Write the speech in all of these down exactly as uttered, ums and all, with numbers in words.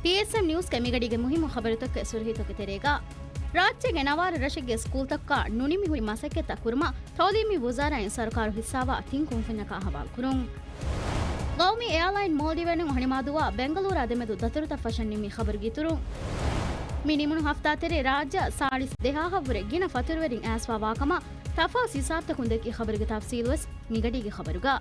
ޕީއެސްއެމް ނިއުސްގެ މިގަޑީގެ މުހިއްމު ޚަބަރުތަކުގެ ސުރުޚީތަކުގެ ތެރޭގަ، ރާއްޖޭގެ ނަވާރަ ރަށެއްގެ ސްކޫލްތަކުގަ ނުނިމިހުރި މަސައްކަތްތައް ކުރުމަށް ތައުލީމީ ވުޒާރާއިން ސަރުކާރު ހިއްސާވާ ތިން ކުންފުންޏަކާ ހަވާލުކުރުން. ގައުމީ އެއާލައިން މޯލްޑިވް އެއާރުން ހަނިމާދޫއާ ބެންގަލޫރާ ދެމެދު ދަތުރުތައް ފަށަން ނިންމި ޚަބަރުގެ އިތުރުން، މި ނިމުނު ހަފްތާ ތެރޭ ރާއްޖެއަށް ސާޅީސް ދެހާހަށް ވުރެ ގިނަ ފަތުރުވެރިން އައިސްފާވާކަމަށް ތަފާސް ހިސާބުތަކުން ދެއްކި ޚަބަރުގެ ތަފްސީލުވެސް މިގަޑީގެ ޚަބަރުގަ.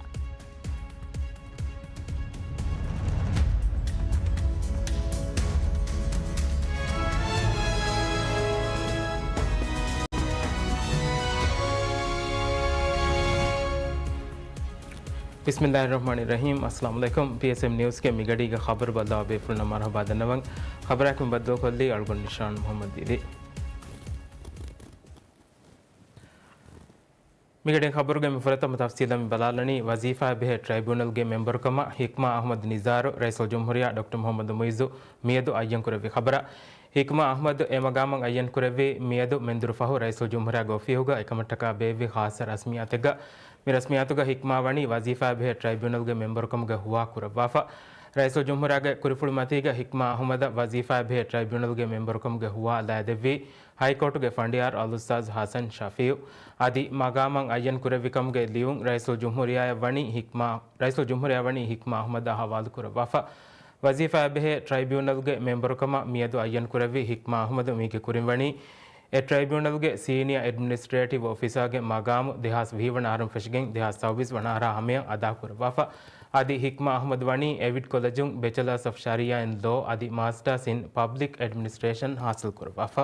ބިސްމިއްލާހިއްރަޙްމާނިއްރަޙީމް. އައްސަލާމު ޢަލައިކުމް. ޕީއެސްއެމް ނިއުސްގެ މިގަޑީގެ ޚަބަރު ބައްލަވާ ބޭފުޅުންނަށް މަރުޙަބާ ދަންނަވަން. ޚަބަރާއެކު ބައްދަލުކޮށްލީ އަޅުގަނޑު ނިޝާން މުޙައްމަދު ދީދީ. މިގަޑިން ޚަބަރުގެ މި ފުރަތަމަ ތަފްސީލަށް މި ބަލާލަނީ، ވަޒީފާއާ ބެހޭ ޓްރައިބިއުނަލްގެ މެމްބަރުކަމަށް ހިކްމާ އަޙްމަދު ނިޒާރު، ރައީސުލްޖުމްހޫރިއްޔާ ޑޮކްޓަރ މުޙައްމަދު މުޢިއްޒު މިއަދު އައްޔަންކުރެއްވި ޚަބަރާ. ހިކްމާ އަޙްމަދު އެ މަގާމަށް އައްޔަންކުރެއްވީ މިއަދު މެންދުރު ފަހު ރައީސުލްޖުމްހޫރިއްޔާގެ އޮފީހުގަ އެކަމަށްޓަކާ ބޭއްވި ޚާއްޞަ ރަސްމިއްޔާތެއްގަ. މި ރަސްމިއްޔާތުގަ ހިކްމާ ވަނީ ވަޒީފާއާ ބެހޭ ޓްރައިބިއުނަލްގެ މެމްބަރުކަމުގެ ހުވާ ކުރައްވާފަ. ރައީސުލްޖުމްހޫރިއްޔާގެ ކުރިފުޅު މަތީގަ ހިކްމާ އަޙްމަދަށް ވަޒީފާއާ ބެހޭ ޓްރައިބިއުނަލްގެ މެމްބަރުކަމުގެ ހުވާ ލައިދެއްވީ ހައިކޯޓުގެ ފަނޑިޔާރު އަލްއުސްތާޛު ޙަސަން ޝަފީޢު. އަދި މަގާމަށް އައްޔަން ކުރެއްވިކަމުގެ ލިޔުން ރައީސުލްޖުމްހޫރިއްޔާއަށް ވަނީ ހިކްމާ، ރައީސުލްޖުމްހޫރިއްޔާއަށް ވަނީ ހިކްމާ އަޙްމަދަށް ހަވާލު ކުރައްވާފަ. ވަޒީފާއާ ބެހޭ ޓްރައިބިއުނަލްގެ މެމްބަރުކަމަށް މިއަދު އައްޔަން ކުރެއްވި ހިކްމާ އަޙްމަދު މީގެ ކުރިން ވަނީ އެ ޓްރައިބިއުނަލްގެ ސީނިއާ އެޑްމިނިސްޓްރޭޓިވް އޮފިސާގެ މަގާމު ދެހާސް ވިހި ވަނަ އަހަރުން ފެށިގެން ދެހާސް ސައުވީސް ވަނަ އަހަރާ ހަމަޔަށް އަދާ ކުރައްވާފަ. އަދި ހިކްމާ އަޙްމަދު ވަނީ އެވިޓް ކޮލެޖުން ބެޗަލާސް އޮފް ޝަރީޢާ އިން ލޯ އަދި މާސްޓާސް އިން ޕަބްލިކް އެޑްމިނިސްޓްރޭޝަން ހާސިލް ކުރައްވާފަ.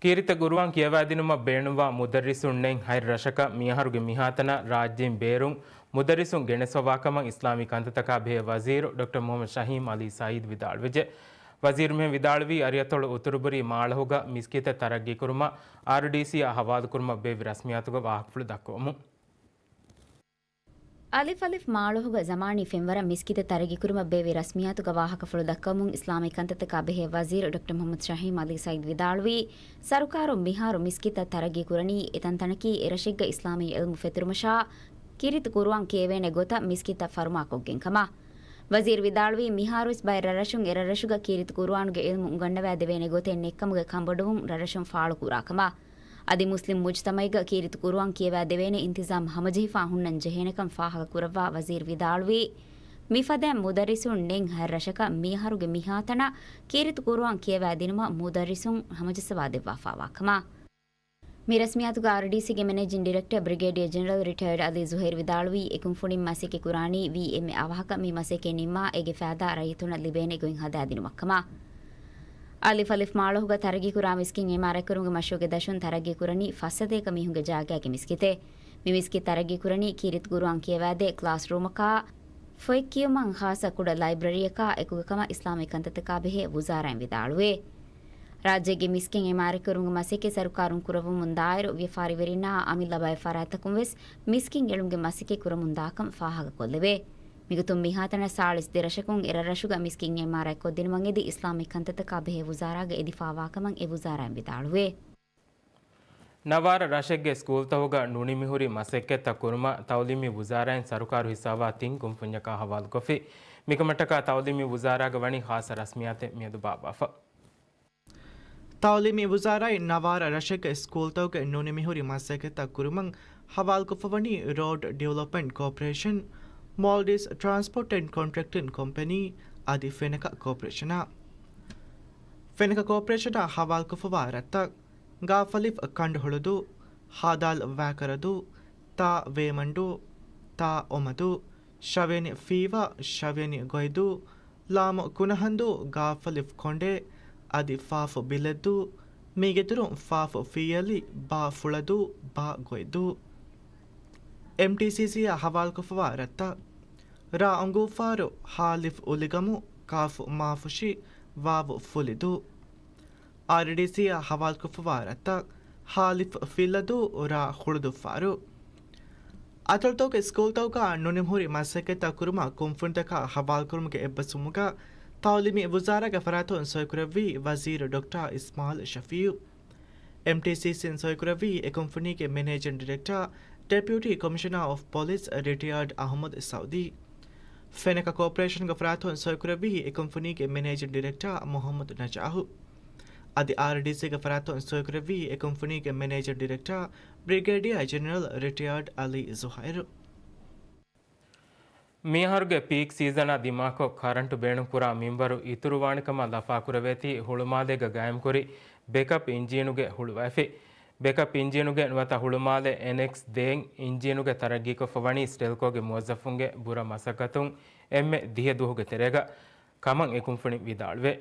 ކީރިތި ޤުރުއާން ކިޔަވާދިނުމަށް ބޭނުންވާ މުދައްރިސުން ނެތް ހަތް ރަށަކަށް މިއަހަރުގެ މިހާތަނަށް ރާއްޖޭން ބޭރުން މުދައްރިސުން ގެނެސްފަވާކަމަށް އިސްލާމީ ކަންތައްތަކާ ބެހޭ ވަޒީރު ޑޮކްޓަރ މުޙައްމަދު ޝަހީމް ޢަލީ ސަޢީދު ވިދާޅުވެއްޖެ. ވަޒީރު މިހެން ވިދާޅުވީ، އަރިއަތޮޅު އުތުރުބުރީ މާޅޮހުގަ މިސްކިތެއް ތަރައްގީކުރުމަށް އާރްޑީސީއާ ހަވާލުކުރުމަށް ބޭއްވި ރަސްމިއްޔާތުގަ ވާހަކަފުޅު ދައްކަވަމުން. އަލިފް އަލިފް މާޅޮހުގަ ޒަމާނީ ފެންވަރަށް މިސްކިތެއް ތަރައްގީކުރުމަށް ބޭއްވި ރަސްމިއްޔާތުގަ ވާހަކަފުޅު ދައްކަވަމުން އިސްލާމީ ކަންތައްތަކާ ބެހޭ ވަޒީރު ޑޮކްޓަރ މުޙައްމަދު ޝަހީމް ޢަލީ ސަޢީދު ވިދާޅުވީ، ސަރުކާރުން މިހާރު މިސްކިތްތައް ތަރައްގީކުރަނީ އެތަންތަނަކީ އެރަށެއްގަ އިސްލާމީ ޢިލްމު ފެތުރުމަށާ، ކީރިތި ޤުރުއާން ކިޔެވޭނެ ގޮތަށް މިސްކިތްތައް ފަރުމާކޮށްގެން ކަމަށް. ވަޒީރު ވިދާޅުވީ، މިހާރުވެސް ބައެއް ރަށްރަށުން އެރަށްރަށުގަ ކީރިތި ޤުރުއާނުގެ ޢިލްމު އުނގަންނަވާ ދެވޭނެ ގޮތެއް ނެތްކަމުގެ ކަންބޮޑުވުން ރަށްރަށުން ފާޅުކުރާ ކަމަށް. އަދި މުސްލިމް މުޖްތަމަޢެއްގަ ކީރިތި ޤުރުއާން ކިޔަވާ ދެވޭނެ އިންތިޒާމް ހަމަޖެހިފާ ހުންނަން ޖެހޭނެކަން ފާހަގަ ކުރައްވާ ވަޒީރު ވިދާޅުވީ، މިފަދައިން މުދައްރިސުން ނެތް ހަތް ރަށަކަށް މިއަހަރުގެ މިހާތަނަށް ކީރިތި ޤުރުއާން ކިޔަވާ ދިނުމަށް މުދައްރިސުން ހަމަޖައްސަވާ ދެއްވާފާވާ ކަމަށް. މި ރަސްމިއްޔާތުގަ އާރްޑީސީގެ މެނޭޖިން ޑިރެކްޓަރ ބްރިގޭޑިއަރ ޖެނެރަލް ރިޓަޔަރޑް އަލީ ޒުހައިރު ވިދާޅުވީ، އެކުންފުނިން މަސައްކަތް ކުރާނީ ވީއެމްއޭ އަވަހަކަށް މި މަސައްކަތް ނިންމާ، އޭގެ ފައިދާ ރައްޔިތުންނަށް ލިބޭނެ ގޮތް ހަދާދިނުމަށްކަމަށް. އަލިފް އަލިފް މާޅޮހުގަ ތަރައްގީކުރާ މިސްކިތް އިމާރާތްކުރުމުގެ މަޝްރޫޢުގެ ދަށުން ތަރައްގީކުރަނީ ފައްސަތޭކަ މީހުންގެ ޖާގައިގެ މިސްކިތެއް. މި މިސްކިތް ތަރައްގީކުރަނީ ކީރިތި ޤުރުއާން ކިޔަވާދޭ ކްލާސްރޫމަކާ، ފޮތް ކިޔުމަށް ޚާއްޞަ ކުޑަ ލައިބްރަރީއަކާ އެކުގެ ކަމަށް އިސްލާމީ ކަންތައްތަކާ ބެހޭ ވުޒާރާއިން ވިދާޅުވޭ. ރާއްޖޭގެ މިސްކިތް އިމާރާތްކުރުމުގެ މަސައްކަތް ސަރުކާރުން ކުރައްވަމުން ދާއިރު، ވިޔަފާރިވެރިންނާ އަމިއްލަ ބައެއް ފަރާތްތަކުން ވެސް މިސްކިތް އެޅުމުގެ މަސައްކަތް ކުރަމުންދާކަން ފާހަގަކޮށްލެވޭ. މިގޮތުން މިހާތަނަށް ސާޅީސް ދެ ރަށަކުން އެ ރަށްރަށުގަ މިސްކިތް އިމާރާތްކޮށްދިނުމަށް އެދި އިސްލާމީ ކަންތައްތަކާ ބެހޭ ވުޒާރާގަ އެދިފާވާކަމަށް އެ ވުޒާރާއިން ވިދާޅުވޭ. ނަވާރަ ރަށެއްގެ ސްކޫލްތަކުގަ ނުނިމިހުރި މަސައްކަތްތައް ކުރުމަށް ތައުލީމީ ވުޒާރާއިން ސަރުކާރު ހިއްސާވާ ތިން ކުންފުންޏަކާ ހަވާލުކޮށްފި. މިކަމަށްޓަކާ ތައުލީމީ ވުޒާރާގަ ވަނީ ޚާއްޞަ ރަސްމިއްޔާތެއް މިއަދު ބާއްވާފަ. ތައުލީމީ ވުޒާރާއިން ނަވާރަ ރަށެއްގެ ސްކޫލްތަކުގެ ނުނިމިހުރި މަސައްކަތްތައް ކުރުމަށް ހަވާލުކޮށްފަވަނީ ރޯޑް ޑިވެލޮޕްމަންޓް ކޯޕަރޭޝަން، މޯލްޑިވްސް ޓްރާންސްޕޯޓް އެންޑް ކޮންޓްރެކްޓިން ކޮމްޕެނީ އަދި ފެނަކަ ކޯޕަރޭޝަނާ. ފެނަކަ ކޯޕަރޭޝަނާ ހަވާލުކޮށްފަވާ ރަށްތައް، ގާފަލިފް ކަނޑުހުޅުދޫ، ހާދާލް ވާކަރަދޫ، ތާ ވޭމަންޑޫ، ތާ އޮމަދޫ، ޝަވޭނި ފީވާ، ޝަވޭނި ގޮއިދޫ، ލާމު ކުނަހަންދޫ، ގާފަލިފް ކޮނޑޭ، އަދި ފާފު ބިލެއްދޫ، މީގެތުރުން ފާފު ފީއަލި، ބާ ފުޅަދޫ، ބާ ގޮއިދޫ. އެމްޓީސީސީއާ ހަވާލުކޮށްފަވާ ރަށްތައް، ރާ އުނގޫފާރު، ހާލިފް އުލިގަމު، ކާފު މާފުށި، ވާވު ފުލިދޫ. އާރްޑީސީއާ ހަވާލުކޮށްފަވާ ރަށްތައް، ހާލިފް ފިއްލަދޫ، ރާ ހުޅުދުއްފާރު. އަތޮޅުތަކުގެ ސްކޫލްތަކުގަ ނުނިމިހުރި މަސައްކަތްތައް ކުރުމަށް ކުންފުނިތަކާ ހަވާލުކުރުމުގެ އެއްބަސްވުމުގަ ތައުލީމީ ވުޒާރާގެ ފަރާތުން ސޮއިކުރެއްވީ ވަޒީރު ޑޮކްޓަރ އިސްމާއިލް ޝަފީއު. އެމްޓީސީސީން ސޮއިކުރެއްވީ އެ ކުންފުނީގެ މެނޭޖިން ޑިރެކްޓަރ ޑެޕިއުޓީ ކޮމިޝަނާ އޮފް ޕޮލިސް ރިޓަޔާޑް އަހުމަދު ސައުދީ، ފެނަކަ ކޯޕަރޭޝަންގެ ފަރާތުން ސޮއިކުރެއްވީ އެ ކުންފުނީގެ މެނޭޖިން ޑިރެކްޓާ މުހައްމަދު ނަޖާހު. އަދި އާރްޑީސީގެ ފަރާތުން ސޮއިކުރެއްވީ އެ ކުންފުނީގެ މެނޭޖިން ޑިރެކްޓާ ބްރިގޭޑިއާ ޖެނެރަލް ރިޓަޔާޑް އަލީ ޒުހައިރު. މިއަހަރުގެ ޕީކް ސީޒަނާ ދިމާކޮށް، ކަރަންޓު ބޭނުންކުރާ މިންވަރު އިތުރުވާނެކަމަށް ލަފާކުރެވޭތީ، ހުޅުމާލޭގަ ގާއިމްކުރި ބެކަޕް އިންޖީނުގެ ހުޅުވައިފި. ބެކަޕް އިންޖީނުގެ ނުވަތަ ހުޅުމާލެ އެންއެކްސް ދޭއް އިންޖީނުގެ ތަރައްގީކޮށްފަ ވަނީ ސްޓެލްކޯގެ މުވައްޒަފުންގެ ބުރަ މަސައްކަތުން އެންމެ ދިހަ ދުވަހުގެ ތެރޭގަ ކަމަށް އެ ކުންފުނި ވިދާޅުވޭ.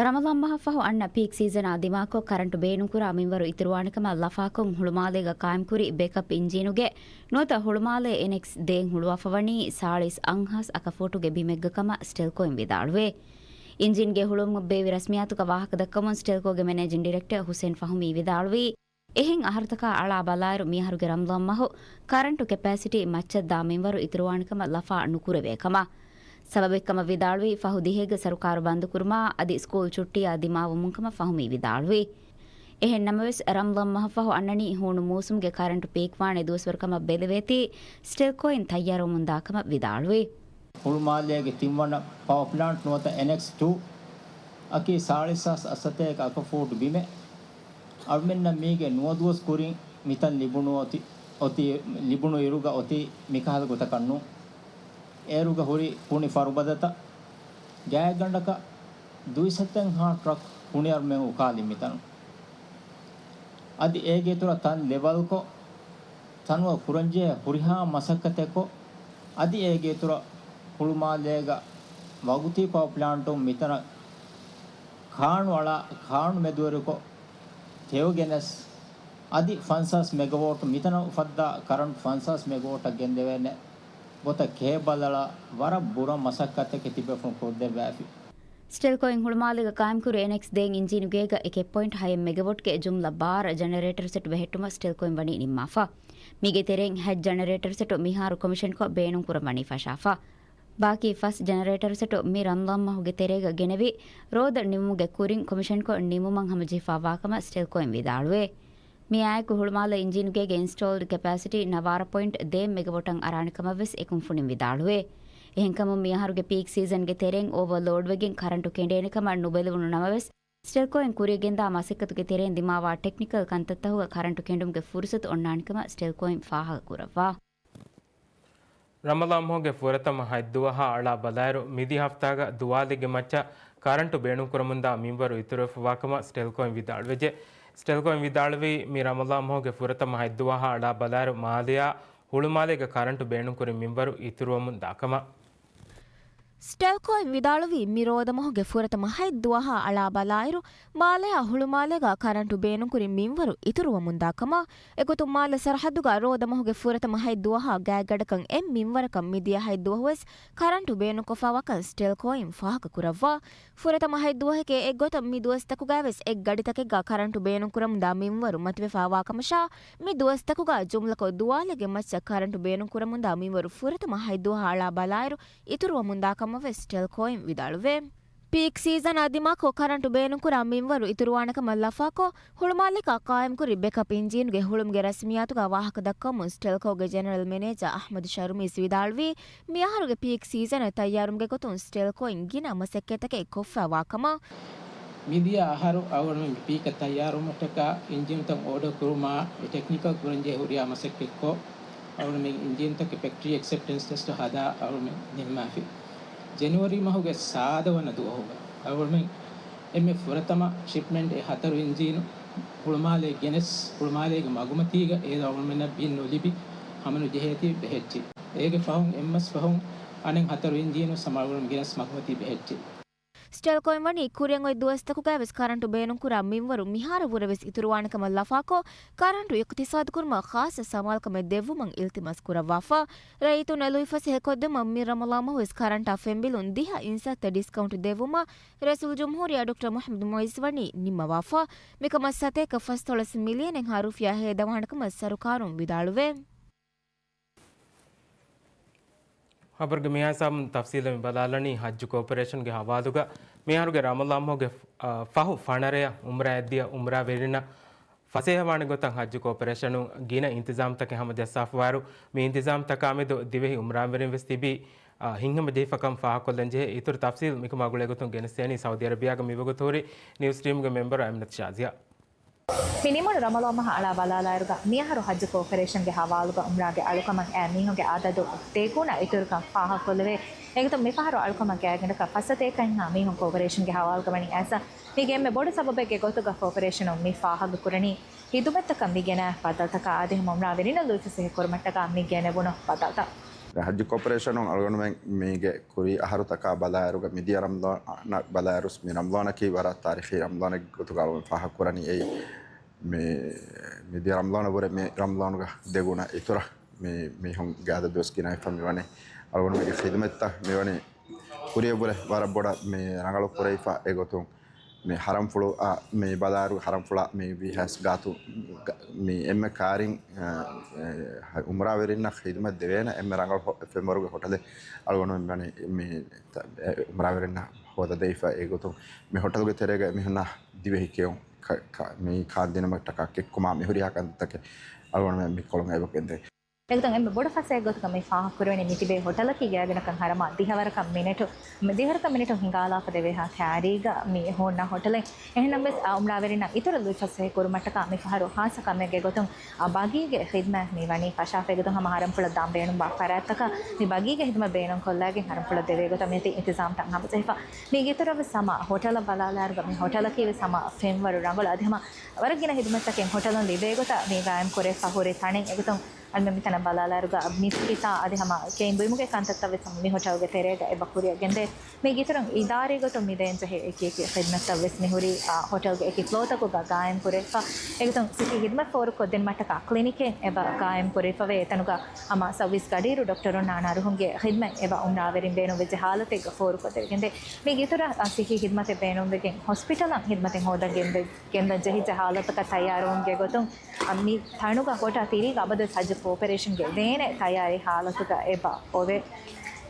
ރަމަޟާން މަހަށްފަހު އަންނަ ޕީކް ސީޒަނާ ދިމާކޮށް، ކަރަންޓު ބޭނުންކުރާ މިންވަރު އިތުރުވާނެކަމަށް ލަފާކޮށް، ހުޅުމާލޭގަ ގާއިމްކުރި ބެކަޕް އިންޖީނުގެ ނުވަތަ ހުޅުމާލޭ އެންއެކްސް ދޭއް ހުޅުވާފަ ވަނީ ސާޅީސް އަށް އަކަފޫޓުގެ ބިމެއްގަ ކަމަށް ސްޓެލްކޯއިން ވިދާޅުވޭ. އިންޖީންގެ ހުޅުވުމަށް ބޭއްވި ރަސްމިއްޔާތުގަ ވާހަކަ ދައްކަމުން ސްޓެލްކޯގެ މެނޭޖިން ޑިރެކްޓަރ ހުސެން ފަހުމީ ވިދާޅުވީ، އެހެން އަހަރުތަކާ އަޅާ ބަލާއިރު، މިއަހަރުގެ ރަމަޟާން މަހު ކަރަންޓު ކެޕޭސިޓީ މައްޗަށްދާ މިންވަރު އިތުރުވާނެކަމަށް ލަފާ ނުކުރެވޭ ކަމަށް. ސަބަބެއްކަމަށް ވިދާޅުވީ، ފަހު ދިހައިގެ ސަރުކާރު ބަންދުކުރުމާ އަދި ސްކޫލް ޗުއްޓީއާ ދިމާވުމުން ކަމަށް ފަހުމީ ވިދާޅުވި. އެހެން ނަމަވެސް، ރަމަޟާން މަހަށްފަހު އަންނަނީ ހޫނު މޫސުމުގެ ކަރަންޓު ޕީކްވާނެ ދުވަސްވަރު ކަމަށް ބެލެވޭތީ، ސްޓެލްކޯއިން ތައްޔާރުވަމުންދާ ކަމަށް ވިދާޅުވި. ހުޅުމާލޭގެ ތިންވަނަ ޕަވަ ޕްލާންޓް ނުވަތަ އެންއެކްސް ޓޫ އަކީ ސާޅީސް ހާސް އަސަތޭކަ އަކަފޫޓް ބިމެއް. އަޅުމެންނަށް މީގެ ނުވަ ދުވަސް ކުރިން މިތަން ލިބުނު އޮތީ، އޮތީ، ލިބުނު އިރުގަ އޮތީ މިކަހަލަ ގޮތަކަށް ނޫން. އޭރުގަ ހުރި ކުނި ފަރުބަދަތައް ގާތްގަނޑަކަށް ދުއިސައްތައެއްހާ ޓްރަކް ކުނި އަޅުމެން އުކާލި މިތަނުން. އަދި އޭގެ އިތުރަށް ތަން ލެވަލްކޮށް، ތަނުއަށް ކުރަންޖެހޭ ހުރިހާ މަސައްކަތެއްކޮށް، އަދި އޭގެ އިތުރަށް ހުޅުމާލޭގަ ވަގުތީ ޕަވަ ޕްލާންޓުން މިތަނަށް ކާނު އަޅާ، ކާނު މެދުވެރިކޮށް، ތެޔޮ ގެނެސް، އަދި ފަންސާސް މެގަވޯޓް، މިތަނަށް އުފައްދާ ކަރަންޓް ފަންސާސް މެގަވޯޓަށް ގެންދެވޭނެ ގޮތަށް ކޭބަލް އަޅާ، ވަރަށް ބުރަ މަސައްކަތެއް ތިބޭފުޅުން ކުރިއަށް ދެއްވައިފި. ސްޓެލްކޯއިން ހުޅުމާލޭގަ ގާއިމްކުރި އެންއެކްސް ދޭއް އިންޖީނުގޭގަ އެކެއް ޕޮއިންޓް ހައެއް މެގަވޮޓްގެ ޖުމްލަ ބާރަ ޖެނެރޭޓަރ ސެޓް ބެހެއްޓުމަށް ސްޓެލްކޯއިން ވަނީ ނިންމާފަ. މީގެ ތެރެއިން ހަތް ޖެނެރޭޓަރ ސެޓު މިހާރު ކޮމިޝަންކޮށް ބޭނުންކުރަން ވަނީ ފަށާފަ. ބާކީ ފަސް ޖެނެރޭޓަރ ސެޓު މި ރަމަޟާން މަހުގެ ތެރޭގަ ގެނެވި، ރޯދަ ނިމުމުގެ ކުރިން ކޮމިޝަންކޮށް ނިމުމަށް ހަމަޖެހިފާވާކަމަށް ސްޓެލްކޯއިން ވިދާޅުވޭ. މިއާއެކު ހުޅުމާލެ އިންޖީނުގޭގެ އިންސްޓޯލްޑް ކެޕޭސިޓީ ނަވާރަ ޕޮއިންޓް ދޭއް މެގަވޮޓަށް އަރާނެ ކަމަށްވެސް އެ ކުންފުނިން ވިދާޅުވޭ. އެހެންކަމުން މިއަހަރުގެ ޕީކް ސީޒަންގެ ތެރެއިން އޯވަރލޯޑްވެގެން ކަރަންޓު ކެނޑޭނެ ކަމަށް ނުބެލެވުނު ނަމަވެސް، ސްޓެލްކޯއިން ކުރިއަށް ގެންދާ މަސައްކަތުގެ ތެރެއިން ދިމާވާ ޓެކްނިކަލް ކަންތައްތަކުގަ ކަރަންޓު ކެނޑުމުގެ ފުރުސަތު އޮންނާނެ ކަމަށް ސްޓެލްކޯއިން ފާހަގަކުރައްވާ. ރަމަޟާން މަހުގެ ފުރަތަމަ ހަތްދުވަހާ އަޅާ ބަލާއިރު، މިދިޔަ ހަފްތާގަ ދުވާލެއްގެ މައްޗަށް ކަރަންޓު ބޭނުންކުރަމުންދާ މިންވަރު އިތުރުވެފަވާކަމަށް ސްޓެލްކޯއިން ވިދާޅުވެއްޖެ. ސްޓެލްކޯއިން ވިދާޅުވީ، މި ރަމަޟާން މަހުގެ ފުރަތަމަ ހަތްދުވަހާ އަޅާ ބަލާއިރު، މާލެއާ ހުޅުމާލޭގަ ކަރަންޓު ބޭނުންކުރި މިންވަރު އިތުރުވަމުންދާކަމަށް. ސްޓެލްކޯއިން ވިދާޅުވީ، މި ރޯދަމަހުގެ ފުރަތަމަ ހަތް ދުވަހާ އަޅާ ބަލާއިރު، މާލެއާ ހުޅުމާލޭގަ ކަރަންޓު ބޭނުންކުރި މިންވަރު އިތުރުވަމުންދާ ކަމަށް. އެގޮތުން މާލެ ސަރަހައްދުގަ ރޯދަމަހުގެ ފުރަތަމަ ހަތް ދުވަހާ ގާތްގަނޑަކަށް އެއް މިންވަރަކަށް މިދިޔަ ހަތް ދުވަހުވެސް ކަރަންޓު ބޭނުންކޮށްފަވާކަން ސްޓެލްކޯއިން ފާހަގަކުރައްވާ. ފުރަތަމަ ހަތް ދުވަހެކޭ އެއްގޮތަށް މި ދުވަސްތަކުގައިވެސް އެއްގަޑިތަކެއްގަ ކަރަންޓު ބޭނުންކުރަމުންދާ މިންވަރު މަތިވެފަވާކަމަށާ، މި ދުވަސްތަކުގަ ޖުމްލަކޮށް ދުވާލެއްގެ މައްޗަށް ކަރަންޓު ބޭނުންކުރަމުންދާ މިންވަރު ފުރަތަމަ ހަތް ދުވަހާ އަޅާ ބަލާއިރު، އިތުރުވަމުންދާކަމަށްވެސް ސްޓެލްކޯއިން ވިދާޅުވޭ. ޕީކް ސީޒަނާ ދިމާކޮށް ކަރަންޓު ބޭނުންކުރާ މިންވަރު އިތުރުވާނެކަމަށް ލަފާކޮށް، ހުޅުމާލޭގަ ޤާއިމްކުރި ބެކަޕް އިންޖީނުގެ ހުޅުމުގެ ރަސްމިއްޔާތުގަ ވާހަކަ ދައްކަމުން ސްޓެލްކޯގެ ޖެނެރަލް މެނޭޖާ އަޙްމަދު ޝަރުމީސް ވިދާޅުވީ، މިއަހަރުގެ ޕީކް ސީޒަނަށް ތައްޔާރުވުމުގެ ގޮތުން ސްޓެލްކޯއިން ގިނަ މަސައްކަތްތަކެއް ކޮށްފައިވާ ކަމަށް. މިދިޔަ އަހަރު އަޅުގަނޑުމެން ޕީކަށް ތައްޔާރުވުމަށްޓަކާ އިންޖީނުތައް އޯޑަރ ކުރުމާ، ޓެކްނިކަލް ކުރަންޖެހޭ ހުރިހާ މަސައްކަތްކޮށް، އަޅުގަނޑުމެން އިންޖީނުތަކެއް ފެކްޓްރީ އެކްސެޕްޓެންސް ޓެސްޓް ހަދާ އަޅުގަނޑުމެން ނިންމާފި. ޖެނުއަރީ މަހުގެ ސާދަ ވަނަ ދުވަހުގަ އަޅުގަނޑުމެން އެންމެ ފުރަތަމަ ޝިޕްމަންޓް އެ ހަތަރު އިންޖީނު ހުޅުމާލޭ ގެނެސް، ހުޅުމާލޭގެ މަގުމަތީގަ އޭރު އަޅުގަނޑުމެންނަށް ބިން ނުލިބި ހަމަނުޖެހޭތީ ބެހެއްޓި. އޭގެ ފަހުން އެއްމަސް ފަހުން އަނެއް ހަތަރު އިންޖީނު ސަމާލުކުރަން ގެނެސް މަގުމަތީ ބެހެއްޓި. ސްޓެލްކޯއިން ވަނީ ކުރިއަށް އޮތް ދުވަސްތަކުގައިވެސް ކަރަންޓު ބޭނުންކުރާ މިންވަރު މިހާރު ވުރެވެސް އިތުރުވާނެކަމަށް ލަފާކޮށް، ކަރަންޓު އިޤްތިޞާދުކުރުމަށް ޚާއްޞަ ސަމާލުކަމެއް ދެއްވުމަށް އިލްތިމާސް ކުރައްވާފަ. ރައްޔިތުންނަށް ލުއިފަސޭހަ ކޮށްދެއްވުމަށް މި ރަމަޟާން މަހުވެސް ކަރަންޓާ ފެންބިލުން ދިހަ އިންސާއްތަ ޑިސްކައުންޓް ދެއްވުމަށް ރައީސުލްޖުމްހޫރިއްޔާ ޑޮކްޓަރ މުޙައްމަދު މުޢިއްޒު ވަނީ ނިންމަވާފަ. މިކަމަށް ސަތޭކަ ފަސްދޮޅަސް މިލިއަނެއްހާ ރުފިޔާ ހޭދަވާނެކަމަށް ސަރުކާރުން ވިދާޅުވޭ. ޚަބަރުގެ މިހާ ހިސާބުން ތަފްސީލަށް މި ބަލާލަނީ ޙައްޖު ކޯޕަރޭޝަންގެ ހަވާލުގަ މިއަހަރުގެ ރަމަޟާން މަހުގެ، އަ، ފަހު ފަނަރަޔަށް އުމްރާއަށްދިޔަ އުމްރާވެރިންނަށް ފަސޭހަވާނެ ގޮތަށް ޙައްޖު ކޯޕަރޭޝަނުން ގިނަ އިންތިޒާމްތަކެއް ހަމަޖައްސާފަވާއިރު، މި އިންތިޒާމްތަކާމެދު ދިވެހި އުމްރާވެރިން ވެސް ތިބީ، އާ، ހިތްހަމަޖެހިފަކަން ފާހަގަކޮށްލަންޖެހޭ. އިތުރު ތަފްސީލް މިކަމާ ގުޅޭގޮތުން ގެނެސްދޭނީ ސައުދީ އަރަބިޔާގަ މިވަގުތު ހުރި ނިއުސް ޓީމުގެ މެމްބަރު އަމިނަތު ޝާޒިޔާ. މި ނިމުނު ރަމަޟާން މަހަށް އަޅާ ބަލާލާއިރުގަ މިއަހަރު ޙައްޖު ކޯޕަރޭޝަންގެ ހަވާލުގަ އުމްރާގެ އަޅުކަމަށް އައި މީހުންގެ އަދަދު ދެގުނަ އިތުރުކަން ފާހަގަކޮށްލެވޭ. އެގޮތުން މިފަހަރު އަޅުކަމަށް ގާތްގަނޑަކަށް ފައްސަތޭކައެއްހާ މީހުން ކޯޕަރޭޝަންގެ ހަވާލުގަ ވަނީ އައިސް، މީގެ އެންމެ ބޮޑު ސަބަބެއްގެ ގޮތުގަ ކޯޕަރޭޝަނުން މި ފާހަގަކުރަނީ، ހިދުމަތްތަކަށް މި ގެނައި ބަދަލުތަކާ އަދި ހަމަ އުމްރާވެރިންނަށް ލުއިފަސޭހަ ކުރުމަށްޓަކާ މި ގެނެވުނު ބަދަލުތައް. ޙައްޖު ކޯޕަރޭޝަނުން އަޅުގަނޑުމެން މީގެ ކުރީ އަހަރުތަކާ ބަލާއިރުގަ މިދިޔަ ރަމްޟާނަށް ބަލާއިރުސް މި ރަމްޟާނަކީ ވަރަށް ތާރީޚީ ރަމްޟާނެއްގެ ގޮތުގަ އަޅުގަނޑު ފާހަގަކުރަނީ އެއީ. މި، މިދިޔަ ރަމްޟާނަށްވުރެ މި ރަމްޟާނުގަ ދެގުނަ އިތުރަށް މި މީހުންގެ އަދަދުވެސް ގިނަވެފަ މިވަނީ. އަޅުގަނޑުމެންގެ ޚިދުމަތްތައް މިވަނީ ކުރިއަށްވުރެ ވަރަށް ބޮޑަށް މި ރަނގަޅު ކުރެވިފަ. އެގޮތުން މި ޙަރަމްފުޅު، އާ، މި ބަލާއިރު ޙަރަމްފުޅާ މި ވީހާވެސް ގާތު މި އެންމެ ކާރިން، އާ، އެ، އުމްރާވެރިންނަށް ޚިދުމަތް ދެވޭނެ އެންމެ ރަނގަޅު ހޮ-، ފެންވަރުގެ ހޮޓަލެއް އަޅުގަނޑުމެން މި، މި، އެ، އުމްރާވެރިންނަށް ހޯދަދެވިފަ. އެގޮތުން މި ހޮޓަލުގެ ތެރޭގަ އެމީހުންނަށް ދިވެހި ކެއުން ކަ-، ކަ-، މި ކާންދިނުމަށްޓަކާ ކެއްކުމާ މި ހުރިހާ ކަންތައްތަކެއް އަޅުގަނޑުމެން މި ކޮޅުން އެބަ ގެންދެވޭ. އެގޮތުން އެންމެ ބޮޑު ފަސޭހަ ގޮތުގަ މި ފާހަގަކުރެވެނީ މިތިބޭ ހޮޓަލަކީ ގާތްގަނޑަކަށް ހަރަމާ ދިހަވަރަކަށް މިނެޓު، ދިހަވަރަކަށް މިނެޓު ހިނގާލާފަ ދެވޭހާ ކާރީގަ މި ހުންނަ ހޮޓަލެއް. އެހެންނަމަވެސް އާ އުމްރާވެރިންނަށް އިތުރަށް ލުއިފަސޭހަ ކުރުމަށްޓަކާ މި ފަހަރު ޚާއްޞަ ކަމެއްގެ ގޮތުން އާ ބަގީގެ ޚިދުމަތް މި ވަނީ ފަށާފަ. އެގޮތުން ހަމަ ހަރަމްފުޅަށް ދާން ބޭނުންވާ ފަރާތްތަކަށް މި ބަގީގެ ޚިދުމަތް ބޭނުންކޮށްލައިގެން ހަރަމްފުޅަށް ދެވޭ ގޮތަށް މިއޮތީ އިންތިޒާމްތައް ހަމަޖެހިފަ. މީގެ އިތުރަށް ވެސް ހަމަ ހޮޓަލަށް ބަލާލާއިރުގަ މި ހޮޓަލަކީ ވެސް ހަމަ ފެންވަރު ރަނގަޅު އަދި ހަމަ ވަރަށް ގިނަ ޚިދުމަތްތަކެއް ހޮޓަލުން ލިބޭ ގޮތަށް މި ގާއިމް ކުރެވިފަ ހުރި ތަނެއް. އެގޮތުން އަޅުމެން މިތަނަށް ބަލާލާއިރުގަ މިސްކިތާ އަދި ހަމަ ކެއިން ބުއިމުގެ ކަންތައްތައް ވެސް ހަމަ މި ހޮޓަލްގެ ތެރޭގަ އެބަ ކުރިއަށް ގެންދޭ. މީގެ އިތުރުން އިދާރީ ގޮތުން މި ދޭން ޖެހޭ އެކި އެކި ޚިދުމަތްތައް ވެސް މި ހުރީ، އާ، ހޮޓަލްގެ އެކި ފްލޯތަކުގަ ގާއިމް ކުރެވިފަ. އެގޮތުން ސިކީ ޚިދުމަތް ފޯރުކޮށްދިނުމަށްޓަކާ ކްލިނިކެއް އެބަ ގާއިމް ކުރެވިފަވޭ. އެތަނުގަ ހަމަ ސަރވިސް ގަޑިއިރު ޑޮކްޓަރުންނާ ނަރުހުންގެ ޚިދުމަތް އެބަ އުމްރާވެރިން ބޭނުންވެއްޖެ ޙާލަތެއްގަ ފޯރުކޮށްދެވިގެންދޭ. މީގެ އިތުރަށް، އާ، ސިކީ ޚިދުމަތެއް ބޭނުންވެގެން ހޮސްޕިޓަލަށް ޚިދުމަތެއް ހޯދަން ގެންދެ-، ގެންދަން ޖެހިއްޖެ ޙާލަތަކަށް ތައްޔާރުވުމުގެ ގޮތުން، އަ، މި ތަނުގަ ހޮޓަ ތިރީގަ އަބަދުވެސް ޙައްޖު ކޯޕަރޭޝަންގެ ދޭނެ ތައްޔާރީ ޙާލަތުގަ އެބަ އޮވޭ.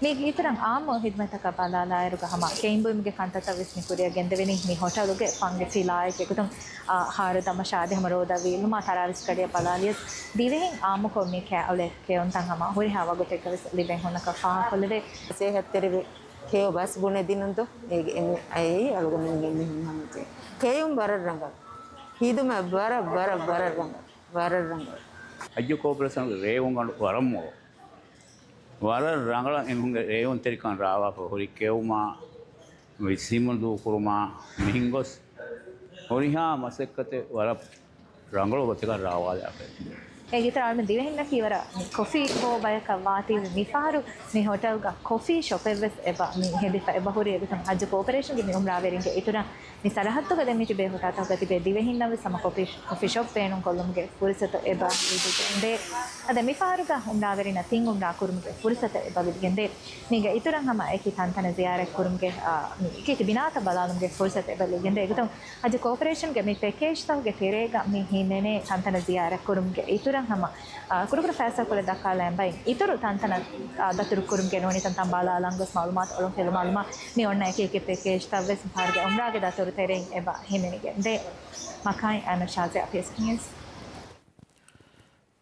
މީގެ އިތުރަށް އާއްމު ޚިދުމަތްތަކަށް ބަލާލާއިރުގަ ހަމަ ކެއިން ބުއިމުގެ ކަންތައްތައް ވެސް މި ކުރިއަށް ގެންދެވެނީ މި ހޮޓަލުގެ ފަންގެ ފިލާއެއްގެ ގޮތުން، އާ، ހާރު ދަމަށާ އަދި ހަމަ ރޯދަ ވީއްލުމާ ތަރާވީސް ގަޑިއަށް ބަލާލިޔަސް ދިވެހިން އާއްމުކޮށް މި ކޭ އަޅު ކެއުންތައް ހަމަ ހުރިހާ ވަގުތެއްގަ ވެސް ލިބެން ހުންނަކަން ފާހަގަކޮށްލެވޭ. ފަސޭހަތެރިވެ ކެޔޮ ބަސް ބުނެދިނުންދޯ؟ އޭގެ އެންމެ އައި އަޅުގަނޑުމެންގެ މިހުން ހަމަޖެ. ކެޔުން ވަރަށް ރަނގަޅު. ހިދުމަތް ވަރަށް، ވަރަށް، ވަރަށް ރަނގަޅު. ވަރަށް ރަނގަޅު. ޙައްޖު ކޯޕަރޭޝަނުގެ ރޭވުންގަނޑު ވަރަށް މޮޅު. ވަރަށް ރަނގަޅަށް އެމީހުންގެ ރޭވުންތެރިކަން ރާވާފަ ހުރި ކެއުމާ، ވިސްނުމު ދޫކުރުމާ، މިހެން ގޮސް ހުރިހާ މަސައްކަތެއް ވަރަށް ރަނގަޅު ގޮތަކަށް ރާވާލާފައި. އޭގެ އިތުރަށް އަޅުމެން ދިވެހިންނަކީ ވަރަށް މި ކޮފީ ހޯ ބަޔަކަށް ވާތީ، މިފަހަރު މި ހޮޓަލްގަ ކޮފީ ޝޮޕެއް ވެސް އެބަ މި ހެދިފަ އެބަ ހުރި. އެގޮތުން ޙައްޖު ކޯޕަރޭޝަންގެ މި އުމްރާވެރިންގެ އިތުރަށް މި ސަރަހައްދުގަ ދެން މި ތިބޭ ހޮޓާތަކުގަ ތިބޭ ދިވެހިންނަށް ވެސް ހަމަ ކޮފީ، ކޮފީ ޝޮޕް ބޭނުންކޮށްލުމުގެ ފުރުސަތު އެބަ ލިބިގެންދޭ. އަދި މިފަހަރުގަ އުމްރާވެރިންނަށް ތިން އުމްރާ ކުރުމުގެ ފުރުސަތު އެބަ ލިބިގެންދޭ. މީގެ އިތުރަށް ހަމަ އެކި ތަންތަނަށް ޒިޔާރަތް ކުރުމުގެ، އާ، މި އެކި އެކި ބިނާތައް ބަލާލުމުގެ ފުރުސަތު އެބަ ލިބިގެންދޭ. އެގޮތުން ޙައްޖު ކޯޕަރޭޝަންގެ މި ޕެކޭޖްތަކުގެ ތެރޭގަ މި ހިމެނޭ ތަންތަނަށް ޒިޔާރަތް ކުރުމުގެ އިތުރަށް ހަމަ، އާ، ކުޑަކުޑަ ފައިސާކޮޅެއް ދައްކާލައިން ބައިން އިތުރު ތަންތަނަށް، އާ، ދަތުރު ކުރުމުގެ ނޫނީތައް ބަލާލަން ގޮސް މައުލޫމާތު އޮޅުން ފެލުމާ އަޅުމާ މި އޮންނަ އެކި އެކި ޕެކޭޖްތައް ވެސް މިފަހަރުގެ އުމްރާގެ ދަތުރު ތެރެއިން އެބަ ހިމެނިގެންދޭ. މަކާތް އަންނަ ޝާޒިޔާ، ޕީއެސް ނިއުސް.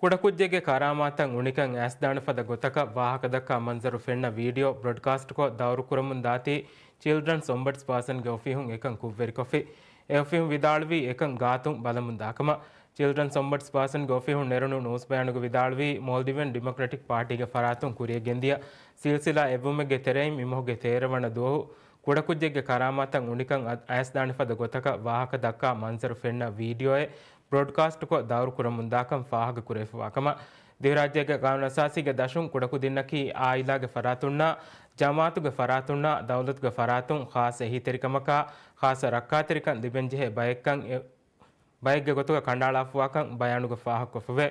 ކުޑަކުއްޖެއްގެ ކަރާމާތަށް އުނިކަން އައިސްދާނެ ފަދަ ގޮތަކަށް ވާހަކަދައްކާ މަންޒަރު ފެންނަ ވީޑިއޯ ބްރޮޑްކާސްޓްކޮށް ދައުރުކުރަމުން ދާތީ، ޗިލްޑްރަންސް އޮމްބަޑްސް ޕާސަންގެ އޮފީހުން އެކަން ކުށްވެރިކޮށްފި. އެ އޮފީހުން ވިދާޅުވީ އެކަން ގާތުން ބަލަމުން ދާކަމަށް. ޗިލްޑްރަންސް އޮމްބަޑްސް ޕާސަންގެ އޮފީހުން ނެރުނު ނޫސްބަޔާނުގަ ވިދާޅުވީ، މޯލްޑިވިއަން ޑިމޮކްރެޓިކް ޕާޓީގެ ފަރާތުން ކުރިއަށް ގެންދިޔަ ސިލްސިލާ އެއްވުމެއްގެ ތެރެއިން މިމަހުގެ ތޭރަ ވަނަ ދުވަހު ކުޑަކުއްޖެއްގެ ކަރާމާތަށް އުނިކަން އަ-، އައިސްދާނެ ފަދަ ގޮތަކަށް ވާހަކަ ދައްކާ މަންޒަރު ފެންނަ ވީޑިއޯއެއް ބްރޮޑްކާސްޓްކޮށް ދައުރު ކުރަމުންދާކަން ފާހަގަކުރެވިފަވާކަމަށް، ދިވެހިރާއްޖޭގެ ގާނޫނުއަސާސީގެ ދަށުން ކުޑަކުދިންނަކީ އާއިލާގެ ފަރާތުންނާ، ޖަމާއަތުގެ ފަރާތުންނާ، ދައުލަތުގެ ފަރާތުން ޚާއްޞަ އެހީތެރިކަމަކާ، ޚާއްޞަ ރައްކާތެރިކަން ލިބެންޖެހޭ ބައެއްކަން އެ-، ބައެއްގެ ގޮތުގަ ކަނޑައަޅާފަވާކަން ބަޔާނުގަ ފާހަގަކޮށްފަވޭ.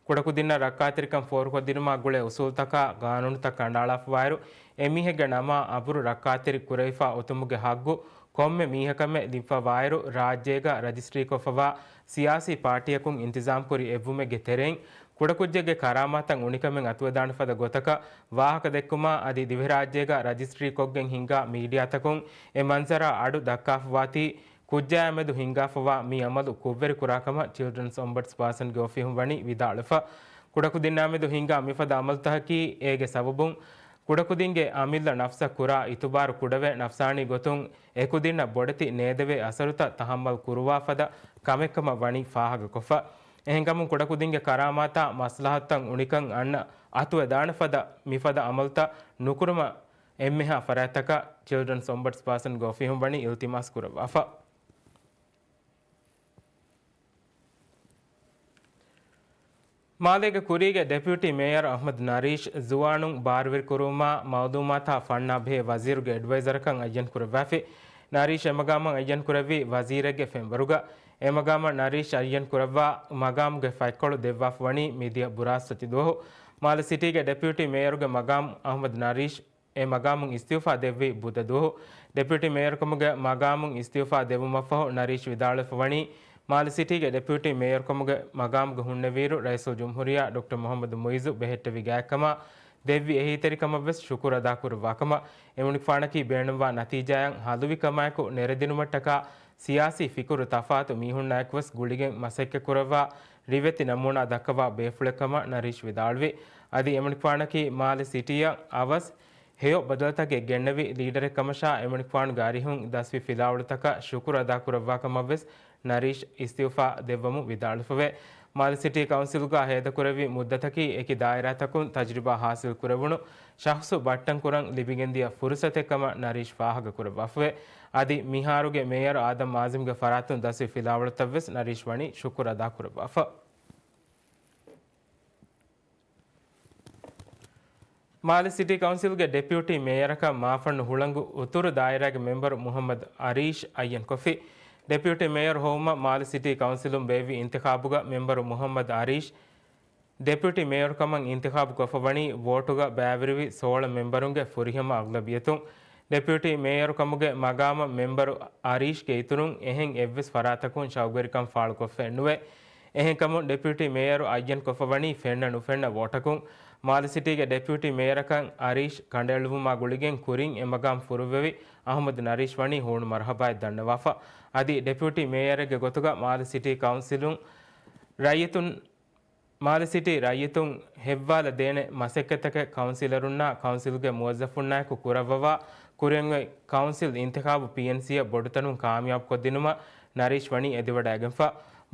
ކުޑަކުދިންނަށް ރައްކާތެރިކަން ފޯރުކޮށްދިނުމާ ގުޅޭ އުސޫލުތަކާ، ގާނޫނުތައް ކަނޑައަޅާފަވާއިރު، އެމީހެއްގެ ނަމާ އަބުރު ރައްކާތެރި ކުރެވިފަ އޮތުމުގެ ހައްގު ކޮންމެ މީހަކަށްމެ ލިބިފަވާއިރު، ރާއްޖޭގަ ރަޖިސްޓްރީކޮށްފަވާ ސިޔާސީ ޕާޓީއަކުން އިންތިޒާމްކުރި އެއްވުމެއްގެ ތެރެއިން، ކުޑަކުއްޖެއްގެ ކަރާމާތަށް އުނިކަމެއް އަތުވެދާނެ ފަދަ ގޮތަކަށް ވާހަކަ ދެއްކުމާ، އަދި ދިވެހިރާއްޖޭގަ ރަޖިސްޓްރީކޮށްގެން ހިންގާ މީޑިއާތަކުން އެ މަންޒަރާ އަޑު ދައްކާފަވާތީ، ކުއްޖާއާމެދު ހިންގާފަވާ މި އަމަލު ކުށްވެރި ކުރާކަމަށް ޗިލްޑްރަންސް އޮމްބަޑްސް ޕާސަންގެ އޮފީހުން ވަނީ ވިދާޅުވެފަ. ކުޑަކުދިންނާމެދު ހިންގާ މިފަދަ އަމަލުތަކަކީ އޭގެ ސަބަބުން ކުޑަކުދިންގެ އަމިއްލަ ނަފްސަށް ކުރާ އިތުބާރު ކުޑަވެ، ނަފްސާނީ ގޮތުން އެކުދިންނަށް ބޮޑެތި ނޭދެވޭ އަސަރުތައް ތަހައްމަލް ކުރުވާ ފަދަ ކަމެއްކަމަށް ވަނީ ފާހަގަކޮށްފަ. އެހެންކަމުން ކުޑަކުދިންގެ ކަރާމާތާ މަސްލަހަތުތައް އުނިކަން އަންނަ އަތުވެދާނެ ފަދަ މިފަދަ އަމަލުތައް ނުކުރުމަށް އެންމެހާ ފަރާތްތަކަށް ޗިލްޑްރަންސް އޮމްބަޑްސް ޕާސަންގެ އޮފީހުން ވަނީ އިލްތިމާސް ކުރައްވާފަ. މާލޭގެ ކުރީގެ ޑެޕިއުޓީ މޭޔަރ އަޙްމަދު ނަރީޝް ޒުވާނުން ބާރުވެރިކުރުވުމާ މައުލޫމާތާ ފަންނާ ބެހޭ ވަޒީރުގެ އެޑްވައިޒަރަކަށް އައްޔަން ކުރައްވާފި. ނަރީޝް އެމަގާމަށް އައްޔަން ކުރެއްވީ ވަޒީރެއްގެ ފެންވަރުގަ. އެމަގާމަށް ނަރީޝް އައްޔަން ކުރައްވާ މަގާމުގެ ފަތްކޮޅު ދެއްވާފަ ވަނީ މިދިޔަ ބުރާސްފަތި ދުވަހު. މާލެ ސިޓީގެ ޑެޕިއުޓީ މޭޔަރުގެ މަގާމް އަޙްމަދު ނަރީޝް އެ މަގާމުން އިސްތިއުފާ ދެއްވީ ބުދަ ދުވަހު. ޑެޕިއުޓީ މޭޔަރުކަމުގެ މަގާމުން އިސްތިއުފާ ދެއްވުމަށްފަހު ނަރީޝް ވިދާޅުވެފަ ވަނީ، މާލެ ސިޓީގެ ޑެޕިއުޓީ މޭޔަރުކަމުގެ މަގާމުގެ ހުންނެވިއިރު ރައީސުލްޖުމްހޫރިއްޔާ ޑޮކްޓަރ މުޙައްމަދު މުޢިއްޒު ބެހެއްޓެވި ގާތްކަމާ ދެއްވި އެހީތެރިކަމަށްވެސް ޝުކުރު އަދާކުރައްވާކަމަށް، އެމަނިކުފާނަކީ ބޭނުންވާ ނަތީޖާއަށް ހަލުވިކަމާއެކު ނެރެދިނުމަށްޓަކާ ސިޔާސީ ފިކުރު ތަފާތު މީހުންނާއެކުވެސް ގުޅިގެން މަސައްކަތްކުރައްވާ ރިވެތި ނަމޫނާ ދައްކަވާ ބޭފުޅެއްކަމަށް ނަރީޝް ވިދާޅުވި. އަދި އެމަނިކުފާނަކީ މާލެ ސިޓީއަށް އަވަސް ހެޔޮ ބަދަލުތަކެއް ގެންނެވި ލީޑަރެއްކަމަށާ، އެމަނިކުފާނުގެ އަރިހުން ދަސްވި ފިލާވަޅުތަކަށް ޝުކުރު އަދާކުރައްވާކަމަށްވެސް ނަރީޝް އިސްތިއުފާ ދެއްވަމުން ވިދާޅުވެފަވޭ. މާލެ ސިޓީ ކައުންސިލުގަ ހޭދަކުރެއްވި މުއްދަތަކީ އެކި ދާއިރާތަކުން ތަޖުރިބާ ހާސިލް ކުރެވުނު ޝަޚްޞު ބައްޓަންކުރަން ލިބިގެންދިޔަ ފުރުސަތެއްކަމަށް ނަރީޝް ފާހަގަކުރައްވާފަވޭ. އަދި މިހާރުގެ މޭޔަރު އާދަމް އާޒިމްގެ ފަރާތުން ދަސްވި ފިލާވަޅުތައްވެސް ނަރީޝް ވަނީ ޝުކުރު އަދާކުރައްވާފަ. މާލެ ސިޓީ ކައުންސިލްގެ ޑެޕިއުޓީ މޭޔަރަކަށް މާފަންނު ހުޅަނގު އުތުރު ދާއިރާގެ މެމްބަރު މުޙައްމަދު އަރީޝް އައްޔަންކޮށްފި. ޑެޕިއުޓީ މޭޔަރު ހޮވުމަށް މާލެ ސިޓީ ކައުންސިލުން ބޭއްވި އިންތިޚާބުގަ މެމްބަރު މުޙައްމަދު އަރީޝް ޑެޕިއުޓީ މޭޔަރުކަމަށް އިންތިޚާބު ކޮށްފަ ވަނީ ވޯޓުގަ ބައިވެރިވި ސޯޅަ މެމްބަރުންގެ ފުރިހަމަ އަޣްލަބިއްޔަތުން. ޑެޕިއުޓީ މޭޔަރުކަމުގެ މަގާމަށް މެމްބަރު އަރީޝްގެ އިތުރުން އެހެން އެއްވެސް ފަރާތަކުން ޝައުގުވެރިކަން ފާޅުކޮށްފައެއްނުވޭ. އެހެންކަމުން ޑެޕިއުޓީ މޭޔަރު އައްޔަން ކޮށްފަ ވަނީ ފެންނަ ނުފެންނަ ވޯޓަކުން. މާލެ ސިޓީގެ ޑެޕިއުޓީ މޭޔަރަކަށް އަރީޝް ކަނޑައެޅުއްވުމާ ގުޅިގެން ކުރިން އެ މަގާމް ފުރުއްވެވި އަޙްމަދު ނަރީޝް ވަނީ ހޫނު މަރުޙަބާއެއް ދަންނަވާފަ. އަދި ޑެޕިއުޓީ މޭޔަރެއްގެ ގޮތުގަ މާލެ ސިޓީ ކައުންސިލުން ރައްޔިތުން މާލެ ސިޓީ ރައްޔިތުން ހެއްވާލަ ދޭނެ މަސައްކަތްތަކެއް ކައުންސިލަރުންނާ ކައުންސިލްގެ މުވައްޒަފުންނާއެކު ކުރައްވަވާ، ކުރިއަށް އޮތް ކައުންސިލް އިންތިޚާބު ޕީއެންސީއަށް ބޮޑުތަނުން ކާމިޔާބުކޮށްދިނުމަށް ނަރީޝް ވަނީ އެދިވަޑައިގެންފަ.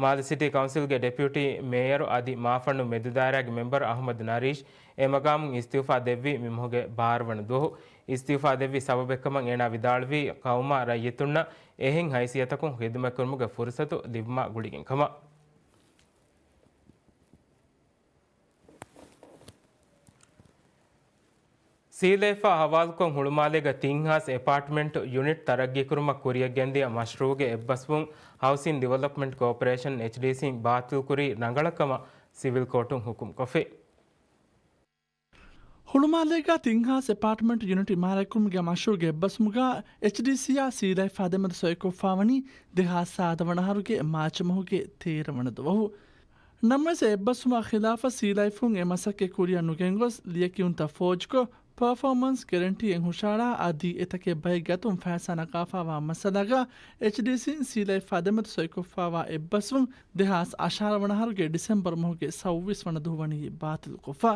މާލެ ސިޓީ ކައުންސިލްގެ ޑެޕިއުޓީ މޭޔަރު އަދި މާފަންނު މެދުދާއިރާގެ މެމްބަރު އަޙްމަދު ނަރީޝް އެ މަގާމުން އިސްތިއުފާ ދެއްވީ މި މަހުގެ ބާރަ ވަނަ ދުވަހު. އިސްތިއުފާ ދެއްވި ސަބަބެއްކަމަށް އޭނާ ވިދާޅުވީ، ޤައުމާ ރައްޔިތުންނަށް އެހެން ހައިސިއްޔަތަކުން ޚިދުމަތްކުރުމުގެ ފުރުޞަތު ލިބުމާ ގުޅިގެން ކަމަށް. ސީލައިފާ ހަވާލުކޮށް ހުޅުމާލޭގަ ތިން ހާސް އެޕާޓްމަންޓް ޔުނިޓް ތަރައްގީކުރުމަށް ކުރިއަށްގެންދިޔަ މަޝްރޫޢުގެ އެއްބަސްވުން ހައުސިން ޑިވެލޮޕްމަންޓް ކޯޕަރޭޝަން، އެޗްޑީސީން ބާތިލްކުރީ ރަނގަޅަށް ކަމަށް ސިވިލް ކޯޓުން ހުކުމްކޮށްފި. ހުޅުމާލޭގަ ތިން ހާސް އެޕާޓްމަންޓް ޔުނިޓް އިމާރާތްކުރުމުގެ މަޝްރޫޢުގެ އެއްބަސްވުމުގަ އެޗްޑީސީއާ ސީލައިފާ ދެމެދު ސޮއިކޮށްފާވަނީ ދެހާސް ސާދަ ވަނަ އަހަރުގެ މާޗް މަހުގެ ތޭރަ ވަނަ ދުވަހު. ނަމަވެސް އެއްބަސްވުމާ ޚިލާފަށް ސީލައިފުން އެ މަސައްކަތް ކުރިއަށް ނުގެންގޮސް، ލިޔެކިޔުންތައް ފޯޖްކޮށް، ޕަރފޯމަންސް ގެރެންޓީއެއް ހުށަހަޅާ އަދި އެތަކެއް ބަހެއް ގަތުން ފައިސާ ނަގާފާވާ މައްސަލާގަ އެޗްޑީސީން ސީލައިފާ ދެމެދު ސޮއިކޮށްފާވާ އެއްބަސްވުން ދެހާސް އަށާރަ ވަނަ އަހަރުގެ ޑިސެމްބަރު މަހުގެ ސައުވީސް ވަނަ ދުވަހު ވަނީ ބާތިލްކޮށްފަ.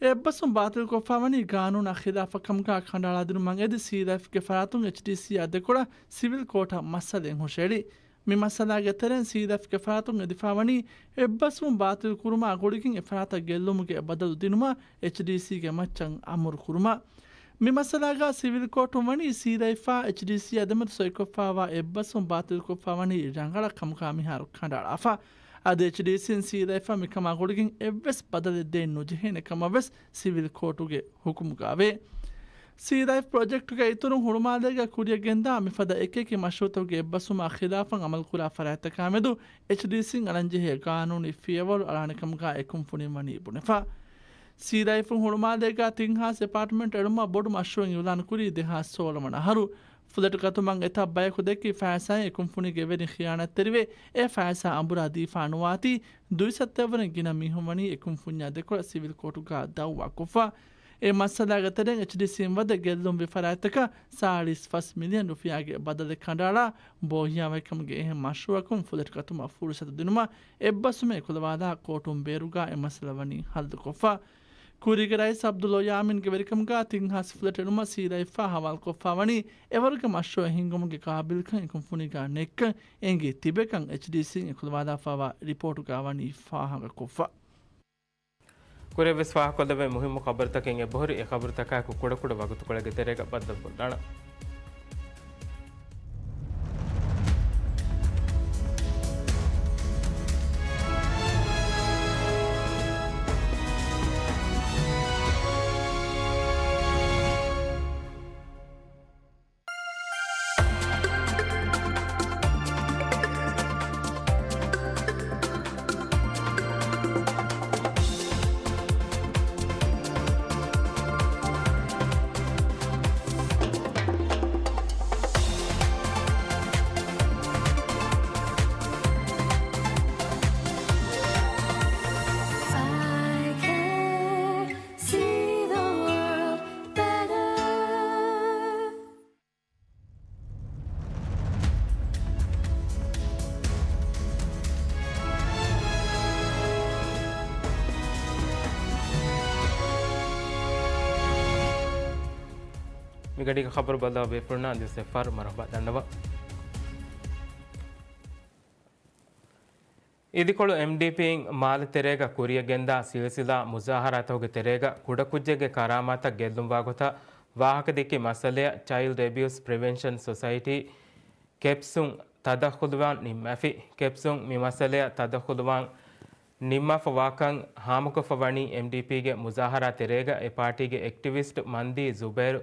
އެއްބަސްވުން ބާތިލްކޮށްފާވަނީ ގާނޫނާ ޚިލާފަށް ކަމުގަ ކަނޑައަޅާދިނުމަށް އެދި، ސީލައިފްގެ ފަރާތުން އެޗްޑީސީއާ ދެކޮޅަށް ސިވިލް ކޯޓަށް މައްސަލައެއް ހުށައެޅި. މި މައްސަލާގެ ތެރެއިން ސީލައިފްގެ ފަރާތުން އެދިފާވަނީ އެއްބަސްވުން ބާތިލްކުރުމާ ގުޅިގެން އެފަރާތަށް ގެއްލުމުގެ ބަދަލު ދިނުމަށް އެޗްޑީސީގެ މައްޗަށް އަމުރު ކުރުމަށް. މި މައްސަލާގަ ސިވިލް ކޯޓުން ވަނީ ސީލައިފާ އެޗްޑީސީއާ ދެމެދު ސޮއިކޮށްފާވާ އެއްބަސްވުން ބާތިލްކޮށްފާވަނީ ރަނގަޅަށް ކަމުގަ މިހާރު ކަނޑައަޅާފަ. އަދި އެޗްޑީސީން ސީލައިފަށް މިކަމާ ގުޅިގެން އެއްވެސް ބަދަލެއް ދޭން ނުޖެހޭނެ ކަމަށްވެސް ސިވިލް ކޯޓުގެ ހުކުމުގައވޭ. ސީލައިފް ޕްރޮޖެކްޓުގެ އިތުރުން ހުޅުމާލޭގަ ކުރިއަށްގެންދާ މިފަދަ އެކިއެކި މަޝްރޫޢުތަކުގެ އެއްބަސްވުމާ ޚިލާފަށް އަމަލުކުރާ ފަރާތްތަކާމެދު އެޗްޑީސީން އަޅަންޖެހޭ ގާނޫނީ ފިޔަވަޅު އަޅާނެ ކަމުގަ އެ ކުންފުނިން ވަނީ ބުނެފަ. ސީލައިފުން ހުޅުމާލޭގަ ތިން ހާސް އެޕާޓްމަންޓް އެޅުމަށް ބޮޑު މަޝްރޫޢެއް އިޢުލާން ކުރީ ދެހާސް ސޯޅަ ވަނަ އަހަރު. ފްލެޓް ގަތުމަށް އެތައް ބަޔަކު ދެއްކި ފައިސާއިން އެ ކުންފުނީގެ ވެރިން ޚިޔާނާތްތެރިވެ، އެ ފައިސާ އަނބުރާ ދީފާ ނުވާތީ، ދުއިސައްތައެއްވަނަ ގިނަ މީހުން ވަނީ އެ ކުންފުންޏާ ދެކޮޅަށް ސިވިލް ކޯޓުގަ ދައުވާކޮށްފަ. އެ މައްސަލާގެ ތެރެއިން އެޗްޑީސީން ވަދެ ގެއްލުންވި ފަރާތްތަކަށް ސާޅީސް ފަސް މިލިއަން ރުފިޔާގެ ބަދަލެއް ކަނޑައަޅާ، ބޯހިޔާވަހިކަމުގެ އެހެން މަޝްރޫއަކުން ފުލެޓް ގަތުމަށް ފުރުސަތު ދިނުމަށް އެއްބަސްވުމެއް އެކުލަވާލާ ކޯޓުން ބޭރުގަ އެ މައްސަލަ ވަނީ ހައްލުކޮށްފަ. ކުރީގެ ރައީސް ޢަބްދުﷲ ޔާމީންގެ ވެރިކަމުގަ ތިން ހާސް ފުލެޓް އެޅުމަށް ސީލައިފަ ހަވާލުކޮށްފަ ވަނީ، އެވަރުގެ މަޝްރޫއެއް ހިންގުމުގެ ޤާބިލްކަން އެކަންފުނީގަ ނެތްކަން އެނގި ތިބޭކަން އެޗްޑީސީން އެކުލަވާލާފައިވާ ރިޕޯޓުގަ ވަނީ ފާހަގަކޮށްފަ. ކުރެއްވިސް ފާހަގަކޮށްލެވޭ މުހިއްމު ޚަބަރުތަކެއް އެބަހުރި. އެ ޚަބަރުތަކާއެކު ކުޑަކުޑަ ވަގުތުކޮޅެއްގެ ތެރޭގަ ބައްދަލުކޮށްލާނަން. I can see the world better. މިގަޑީގެ ޚަބަރު ބަލާ ބޭފުޅުންނަށް ދިވެއްސެއްފަރު މަރުޙަބާ ދަންނަވަން. އިދިކޮޅު އެމްޑީޕީން މާލެ ތެރޭގަ ކުރިއަށް ގެންދާ ސިލްސިލާ މުޒާހަރާތަކުގެ ތެރޭގަ ކުޑަކުއްޖެއްގެ ކަރާމާތަށް ގެއްލުންވާ ގޮތަށް ވާހަކަދެއްކި މައްސަލަޔަށް ޗައިލްޑް އެބިއުސް ޕްރިވެންޝަން ސޮސައިޓީ، ކެޕްސުން، ތަދަޚުލުވާން ނިންމާފި. ކެޕްސުން މި މައްސަލަޔަށް ތަދަޚުލުވާން ނިންމާފަވާކަން ހާމަކޮށްފަ ވަނީ އެމްޑީޕީގެ މުޒާހަރާ ތެރޭގަ އެ ޕާޓީގެ އެކްޓިވިސްޓް މަންދީ ޒުބޭރު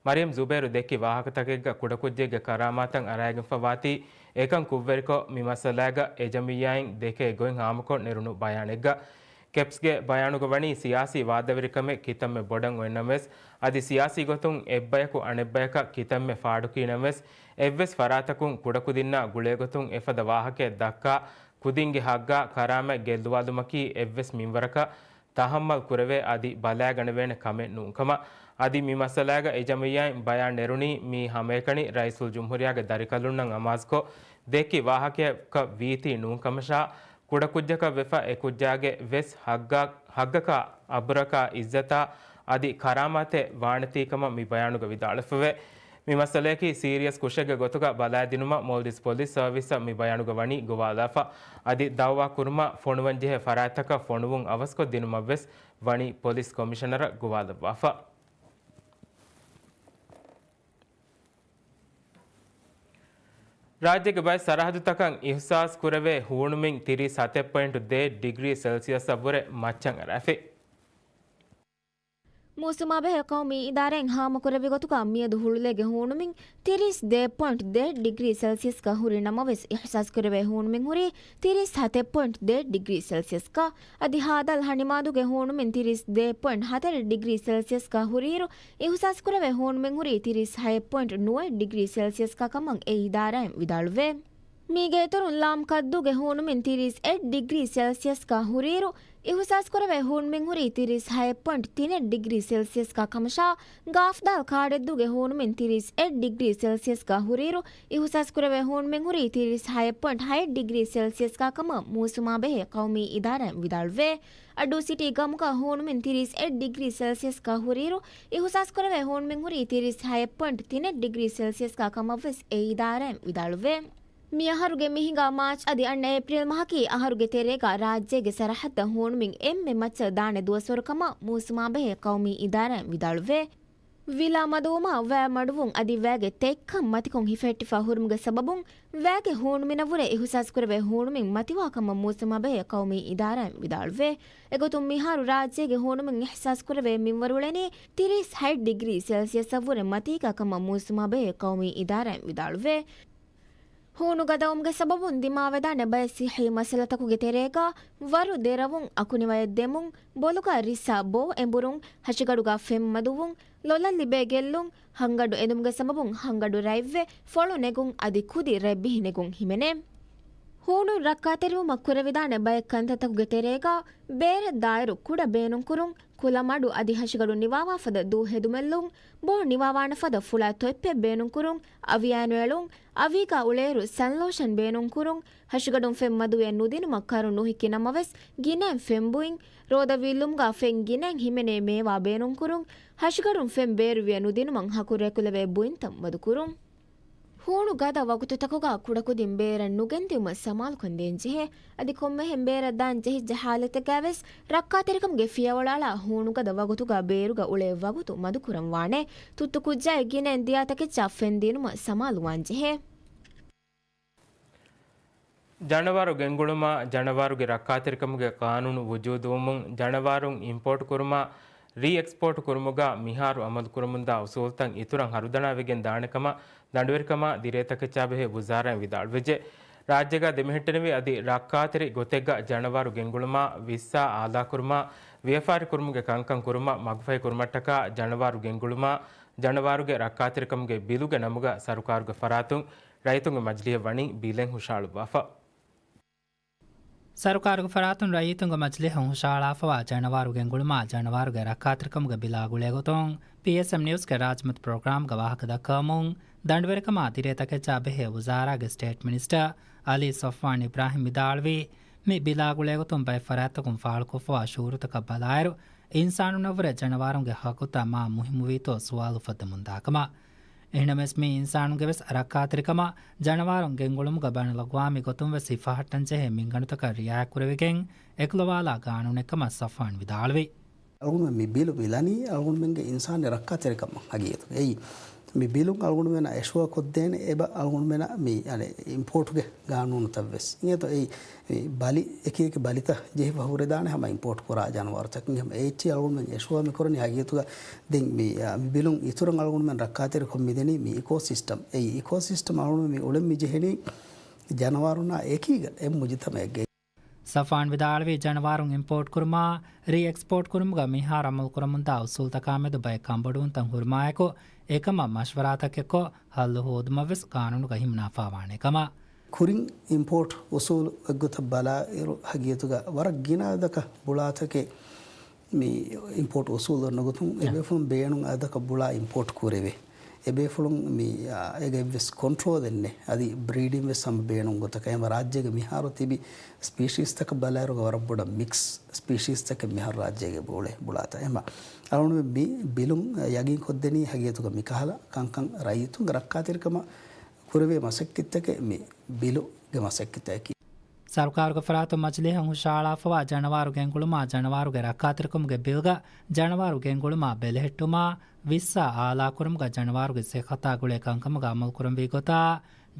މަރިޔަމް ޒުބޭރު ދެއްކި ވާހަކަތަކެއްގަ ކުޑަކުއްޖެއްގެ ކަރާމާތަށް އަރާގެންފަ ވާތީ، އެކަން ކުށްވެރިކޮށް، މި މައްސަލާގަ އެ ޖަމިއްޔާއިން ދެކޭ ގޮތް ހާމަކޮށް ނެރުނު ބަޔާނެއްގަ. ކެޕްސްގެ ބަޔާނުގަ ވަނީ، ސިޔާސީ ވާދަވެރިކަމެއް ކިތަންމެ ބޮޑަށް އޮތްނަމަވެސް، އަދި ސިޔާސީ ގޮތުން އެއްބަޔަކު އަނެއްބަޔަކަށް ކިތަންމެ ފާޑުކީނަމަވެސް، އެއްވެސް ފަރާތަކުން ކުޑަކުދިންނާ ގުޅޭގޮތުން އެފަދަ ވާހަކައެއް ދައްކާ، ކުދިންގެ ހައްގާ ކަރާމަތް ގެއްލުވާލުމަކީ އެއްވެސް މިންވަރަކަށް ތަހައްމަލް ކުރެވޭ އަދި ބަލާގަނެވޭނެ ކަމެއް ނޫންކަމަށް. އަދި މި މައްސަލާގަ އެ ޖަމިއްޔާއިން ބަޔާން ނެރުނީ މީ ހަމައެކަނި ރައީސުލްޖުމްހޫރިއްޔާގެ ދަރިކަލުންނަށް އަމާޒުކޮށް ދެއްކި ވާހަކައަކަށް ވީތީ ނޫންކަމަށާ، ކުޑަކުއްޖަކަށް ވެފަ އެކުއްޖާގެ ވެސް ހައްގާ، ހައްގަކާ، އަބުރަކާ، އިއްޒަތާ އަދި ކަރާމާތެއް ވާނެތީ ކަމަށް މި ބަޔާނުގަ ވިދާޅުވެފަވޭ. މި މައްސަލަޔަކީ ސީރިއަސް ކުށެއްގެ ގޮތުގަ ބަލާދިނުމަށް މޯލްޑިވްސް ޕޮލިސް ސަރވިސަށް މި ބަޔާނުގަ ވަނީ ގޮވާލާފަ. އަދި ދައުވާ ކުރުމަށް ފޮނުވަންޖެހޭ ފަރާތްތަކަށް ފޮނުވުން އަވަސްކޮށްދިނުމަށްވެސް ވަނީ ޕޮލިސް ކޮމިޝަނަރަށް ގޮވާލައްވާފަ. ރާއްޖޭގެ ބައެއް ސަރަހައްދުތަކަށް އިހުސާސް ކުރެވޭ ހޫނުމިން ތިރީސް ހަތެއް ޕޮއިންޓު ދޭއް ޑިގްރީ ސެލްސިއަސްއަށްވުރެ މައްޗަށް އަރާފި. މޫސުމާބެހޭ ޤައުމީ އިދާރާއިން ހާމަކުރެއްވި ގޮތުގަ މިއަދު ހުޅުލޭގެ ހޫނުމިން ތިރީސް ދޭއް ޕޮއިންޓް ދޭއް ޑިގްރީ ސެލްސިއަސްގަ ހުރި ނަމަވެސް، އިހުސާސްކުރެވޭ ހޫނުމިން ހުރީ ތިރީސް ހަތެއް ޕޮއިންޓް ދޭއް ޑިގްރީ ސެލްސިއަސްގަ. އަދި ހާދަލް ހަނިމާދުގެ ހޫނުމިން ތިރީސް ދޭއް ޕޮއިންޓް ހަތަރެއް ޑިގްރީ ސެލްސިއަސްގަ ހުރިއިރު، އިހުސާސްކުރެވޭ ހޫނުމިން ހުރީ ތިރީސް ހައެއް ޕޮއިންޓް ނުވައެއް ޑިގްރީ ސެލްސިއަސްގަ ކަމަށް އެ އިދާރާއިން ވިދާޅުވޭ. މީގެ އިތުރުން، ލާމް ކައްދޫގެ ހޫނުމިން ތިރީސް އެއް ޑިގްރީ ސެލްސިއަސްގަ ހުރިއިރު، އިހުސާސްކުރެވޭ ހޫނުމިން ހުރީ ތިރީސް ހައެއް ޕޮއިންޓް ތިނެއް ޑިގްރީ ސެލްސިއަސްގަ ކަމަށާ، ގާފްދާލް ކާޑެއްދޫގެ ހޫނުމިން ތިރީސް އެއް ޑިގްރީ ސެލްސިއަސްގަ ހުރިއިރު، އިހުސާސްކުރެވޭ ހޫނުމިން ހުރީ ތިރީސް ހައެއް ޕޮއިންޓް ހައެއް ޑިގްރީ ސެލްސިއަސްގަ ކަމަށް މޫސުމާބެހޭ ޤައުމީ އިދާރާއިން ވިދާޅުވޭ. އައްޑޫ ސިޓީ ގަމުގަ ހޫނުމިން ތިރީސް އެއް ޑިގްރީ ސެލްސިއަސްގަ ހުރިއިރު، އިހުސާސްކުރެވޭ ހޫނުމިން ހުރީ ތިރީސް ހައެއް ޕޮއިންޓް ތިނެއް ޑިގްރީ ސެލްސިއަސްގަ ކަމަށްވެސް އެ އިދާރާއިން ވިދާޅުވޭ. މިއަހަރުގެ މި ހިނގާ މާޗް އަދި އަންނަ އޭޕްރީލް މަހަކީ އަހަރުގެ ތެރޭގަ ރާއްޖޭގެ ސަރަހައްދަށް ހޫނުމިން އެންމެ މައްޗަށް ދާނެ ދުވަސްވަރު ކަމަށް މޫސުމާބެހޭ ޤައުމީ އިދާރާއިން ވިދާޅުވޭ. ވިލާ މަދުވުމާ، ވައި މަޑުވުން އަދި ވައިގެ ތެތްކަން މަތިކޮށް ހިފެހެއްޓިފަ ހުރުމުގެ ސަބަބުން، ވައިގެ ހޫނުމިނަށްވުރެ އިހުސާސްކުރެވޭ ހޫނުމިން މަތިވާ ކަމަށް މޫސުމާބެހޭ ޤައުމީ އިދާރާއިން ވިދާޅުވޭ. އެގޮތުން މިހާރު ރާއްޖޭގެ ހޫނުމިން އިހްސާސްކުރެވޭ މިންވަރުޅެނީ ތިރީސް ހައެއް ޑިގްރީ ސެލްސިއަސްއަށްވުރެ މަތީގާ ކަމަށް މޫސުމާބެހޭ ޤައުމީ އިދާރާއިން ވިދާޅުވޭ. ހޫނު ގަދަވުމުގެ ސަބަބުން ދިމާވެދާނެ ބައެއް ސިއްހީ މައްސަލަތަކުގެ ތެރޭގާ ވަރު ދެރަވުން، އަކުނިވަޔަށް ދެމުން، ބޮލުގާ ރިއްސާ ބޯ އެނބުރުން، ހަށިގަޑުގާ ފެން މަދުވުން، ލޮލަށް ލިބޭ ގެއްލުން، ހަންގަޑު އެދުމުގެ ސަބަބުން ހަންގަޑު ރަތްވެ، ފޮޅު ނެގުން އަދި ކުދި ރަތް ބިހި ނެގުން ހިމެނޭ. ހޫނު ރައްކާތެރިވުމަށް ކުރެވިދާނެ ބައެއް ކަންތައްތަކުގެ ތެރޭގަ ބޭރަށް ދާއިރު ކުޑަ ބޭނުންކުރުން، ކުލަމަޑު އަދި ހަށިގަޑު ނިވާވާފަދަ ދޫ ހެދުމެއްލުން، ބޯ ނިވާވާނެފަދަ ފުޅާ ތޮއްޕެއް ބޭނުންކުރުން، އަވިޔާނު އެޅުން، އަވީގާ އުޅޭއިރު ސަންލޯޝަން ބޭނުންކުރުން، ހަށިގަޑުން ފެން މަދުވެ ނުދިނުމަށް ކަރު ނުހިއްކި ނަމަވެސް، ގިނައިން ފެން ބުއިން، ރޯދަ ވީއްލުމުގާ ފެން ގިނައިން ހިމެނޭ މޭވާ ބޭނުންކުރުން، ހަށިގަޑުން ފެން ބޭރުވިޔަ ނުދިނުމަށް ހަކުރު އެކުލެވޭ ބުއިންތައް މަދުކުރުން. ހޫނު ގަދަ ވަގުތުތަކުގަ ކުޑަކުދިން ބޭރަށް ނުގެންދިއުމަށް ސަމާލުކަން ދޭންޖެހޭ. އަދި ކޮންމެހެން ބޭރަށް ދާން ޖެހިއްޖެ ހާލަތެއްގައިވެސް، ރައްކާތެރިކަމުގެ ފިޔަވަޅު އަޅާ ހޫނުގަދަ ވަގުތުގަ ބޭރުގަ އުޅޭ ވަގުތު މަދުކުރަން ވާނެ. ތުއްތު ކުއްޖާއެއް ގިނައިން ދިޔާ ތަކެއްޗާ ފެން ދިނުމަށް ސަމާލުވާން ޖެހޭ. ޖަނަވާރު ގެންގުޅުމާ، ޖަނަވާރުގެ ރައްކާތެރިކަމުގެ ޤާނޫނު ވުޖޫދުވުމުން، ޖަނަވާރުން އިމްޕޯޓް ކުރުމާ، ރީ އެކްސްޕޯޓް ކުރުމުގަ މިހާރު އަމަލުކުރަމުންދާ އުސޫލުތައް އިތުރަށް ހަރުދަނާވެގެން ދާނެ ކަމަށް ދަނޑުވެރިކަމާ ދިރޭތަކެއްޗާބެހޭ ވުޒާރާއިން ވިދާޅުވެއްޖެ. ރާއްޖޭގަ ދެމެހެއްޓެނިވި އަދި ރައްކާތެރި ގޮތެއްގަ ޖަނަވާރު ގެންގުޅުމާ، ވިއްސާ އާލާކުރުމާ، ވިޔަފާރިކުރުމުގެ ކަންކަން ކުރުމަށް މަގުފަހި ކުރުމަށްޓަކާ ޖަނަވާރު ގެންގުޅުމާ، ޖަނަވާރުގެ ރައްކާތެރިކަމުގެ ބިލުގެ ނަމުގަ ސަރުކާރުގެ ފަރާތުން ރައްޔިތުންގެ މަޖިލީހަށް ވަނީ ބިލެއް ހުށަހަޅުއްވާފަ. ސަރުކާރުގެ ފަރާތުން ރައްޔިތުންގެ މަޖިލީހަށް ހުށަހަޅާފަވާ ޖަނަވާރު ގެންގުޅުމާ ޖަނަވާރުގެ ރައްކާތެރިކަމުގެ ބިލާ ގުޅޭގޮތުން، ޕީއެސްއެމް ނިއުސްގެ ރާއްޖެމަތި ޕްރޮގްރާމްގަ ވާހަކަ ދައްކަވަމުން، ދަނޑުވެރިކަމާ ދިރޭ ތަކެއްޗާ ބެހޭ ވުޒާރާގެ ސްޓޭޓް މިނިސްޓަރ އަލީ ޞަފްވާން އިބްރާހިމް ވިދާޅުވީ، މި ބިލާ ގުޅޭގޮތުން ބައެއް ފަރާތްތަކުން ފާޅުކޮށްފަވާ ޝުއޫރުތަކަށް ބަލާއިރު، އިންސާނުންނަށްވުރެ ޖަނަވާރުންގެ ހައްގުތައް މާ މުހިއްމުވީތޯ ސުވާލު އުފައްދަމުންދާ ކަމަށް. އެހެނަމެސް މީ އިންސާނުންގެ ވެސް ރައްކާތެރިކަމަށް ޖަނަވާރުން ގެންގުޅުމުގަ ބައިނަލްއަގްވާމީ ގޮތުން ވެސް ހިފަހައްޓަންޖެހޭ މިންގަނޑުތަކަށް ރިއާޔަތްކުރެވިގެން އެކުލަވާލާ ގާނޫނެއްކަމަށް ޞަފްވާން ވިދާޅުވި. އަޅުގަނޑުމެން މި ބިލު މި ލަނީ އަޅުގަނޑުމެންގެ އިންސާނީ ރައްކާތެރިކަމަށް ހަގީގަތުގަ. އެއީ، މި ބިލުން އަޅުގަނޑުމެންނަށް އެޝުއަ ކޮށްދޭނެ އެބަ އަޅުގަނޑުމެންނަށް މި، އަނެއް، އިމްޕޯޓުގެ ގާނޫނުތައް ވެސް. އިނގޭތޯ އެއީ، މި ބަލި އެކިއެކި ބަލިތައް ޖެހިފަ ހުރެދާނެ ހަމަ އިމްޕޯޓް ކުރާ ޖަނަވާރުތަކުން. އެހެން އޭޗްއީ އަޅުގަނޑުމެން އެޝުއަ މި ކުރަނީ ހަގީގަތުގަ. ދެން މި، އާ، މި ބިލުން އިތުރަށް އަޅުގަނޑުމެން ރައްކާތެރިކޮށް މިދެނީ މި އިކޯ ސިސްޓަމް. އެއީ އިކޯ ސިސްޓަމް އަޅުގަނޑުމެން މި އުޅެން މި ޖެހެނީ ޖަނަވާރުންނާ އެކީގަ އެއް މުޖުތަމައެއްގައި. ސަފްވާން ވިދާޅުވީ، ޖަނަވާރުން އިމްޕޯޓް ކުރުމާ، ރީ އެކްސްޕޯޓް ކުރުމުގަ މިހާރު އަމަލު ކުރަމުންދާ އުސޫލުތަކާމެދު ބައެއް ކަންބޮޑުވުންތައް ހުރުމާއެކު، އެކަމަށް މަޝްވަރާތަކެއްކޮށް، ހައްލު ހޯދުމަށްވެސް ގާނޫނުގަ ހިމަނާފާވާނެ ކަމަށް. ކުރިން އިމްޕޯޓް އުސޫލު އެއްގޮތަށް ބަލާއިރު، ހަގީގަތުގަ ވަރަށް ގިނަ އަދަދަކަށް ބުޅާތަކެއް މި އިމްޕޯޓް އުސޫލު އޮންނަ ގޮތުން، އެ ބޭފުޅުން ބޭނުން އަދަދަކަށް ބުޅާ އިމްޕޯޓް ކުރެވޭ. އެ ބޭފުޅުން މި، އާ، އޭގައިވެސް ކޮންޓްރޯލެއް ނެތް. އަދި ބްރީޑިން ވެސް ހަމަ ބޭނުން ގޮތަކަށް. އެހެންވެ ރާއްޖޭގެ މިހާރު ތިބި ސްޕީޝީސްތަކަށް ބަލާއިރުގަ ވަރަށް ބޮޑަށް މިކްސް ސްޕީޝީސްތަކެއް މިހާރު ރާއްޖޭގައި އުޅޭ ބުޅާތައް. އެހެންވެ އަޅުގަނޑުމެން މި ބިލުން ޔަގީން ކޮށްދެނީ ހަގީގަތުގަ މިކަހަލަ ކަންކަން ރައްޔިތުންގެ ރައްކާތެރިކަމަށް ކުރެވޭ މަސައްކަތްތަކެއް މި ބިލުގެ މަސައްކަތަކީ. ސަރުކާރުގެ ފަރާތުން މަޖިލީހަށް ހުށަހަޅާފަވާ ޖަނަވާރު ގެންގުޅުމާ ޖަނަވާރުގެ ރައްކާތެރިކަމުގެ ބިލްގަ ޖަނަވާރު ގެންގުޅުމާ ބެލެހެއްޓުމާ ވިއްސާ އާލާކުރުމުގަ ޖަނަވާރުގެ ސިއްހަތާ ގުޅޭ ކަންކަމުގަ އަމަލުކުރަންވީ ގޮތާ،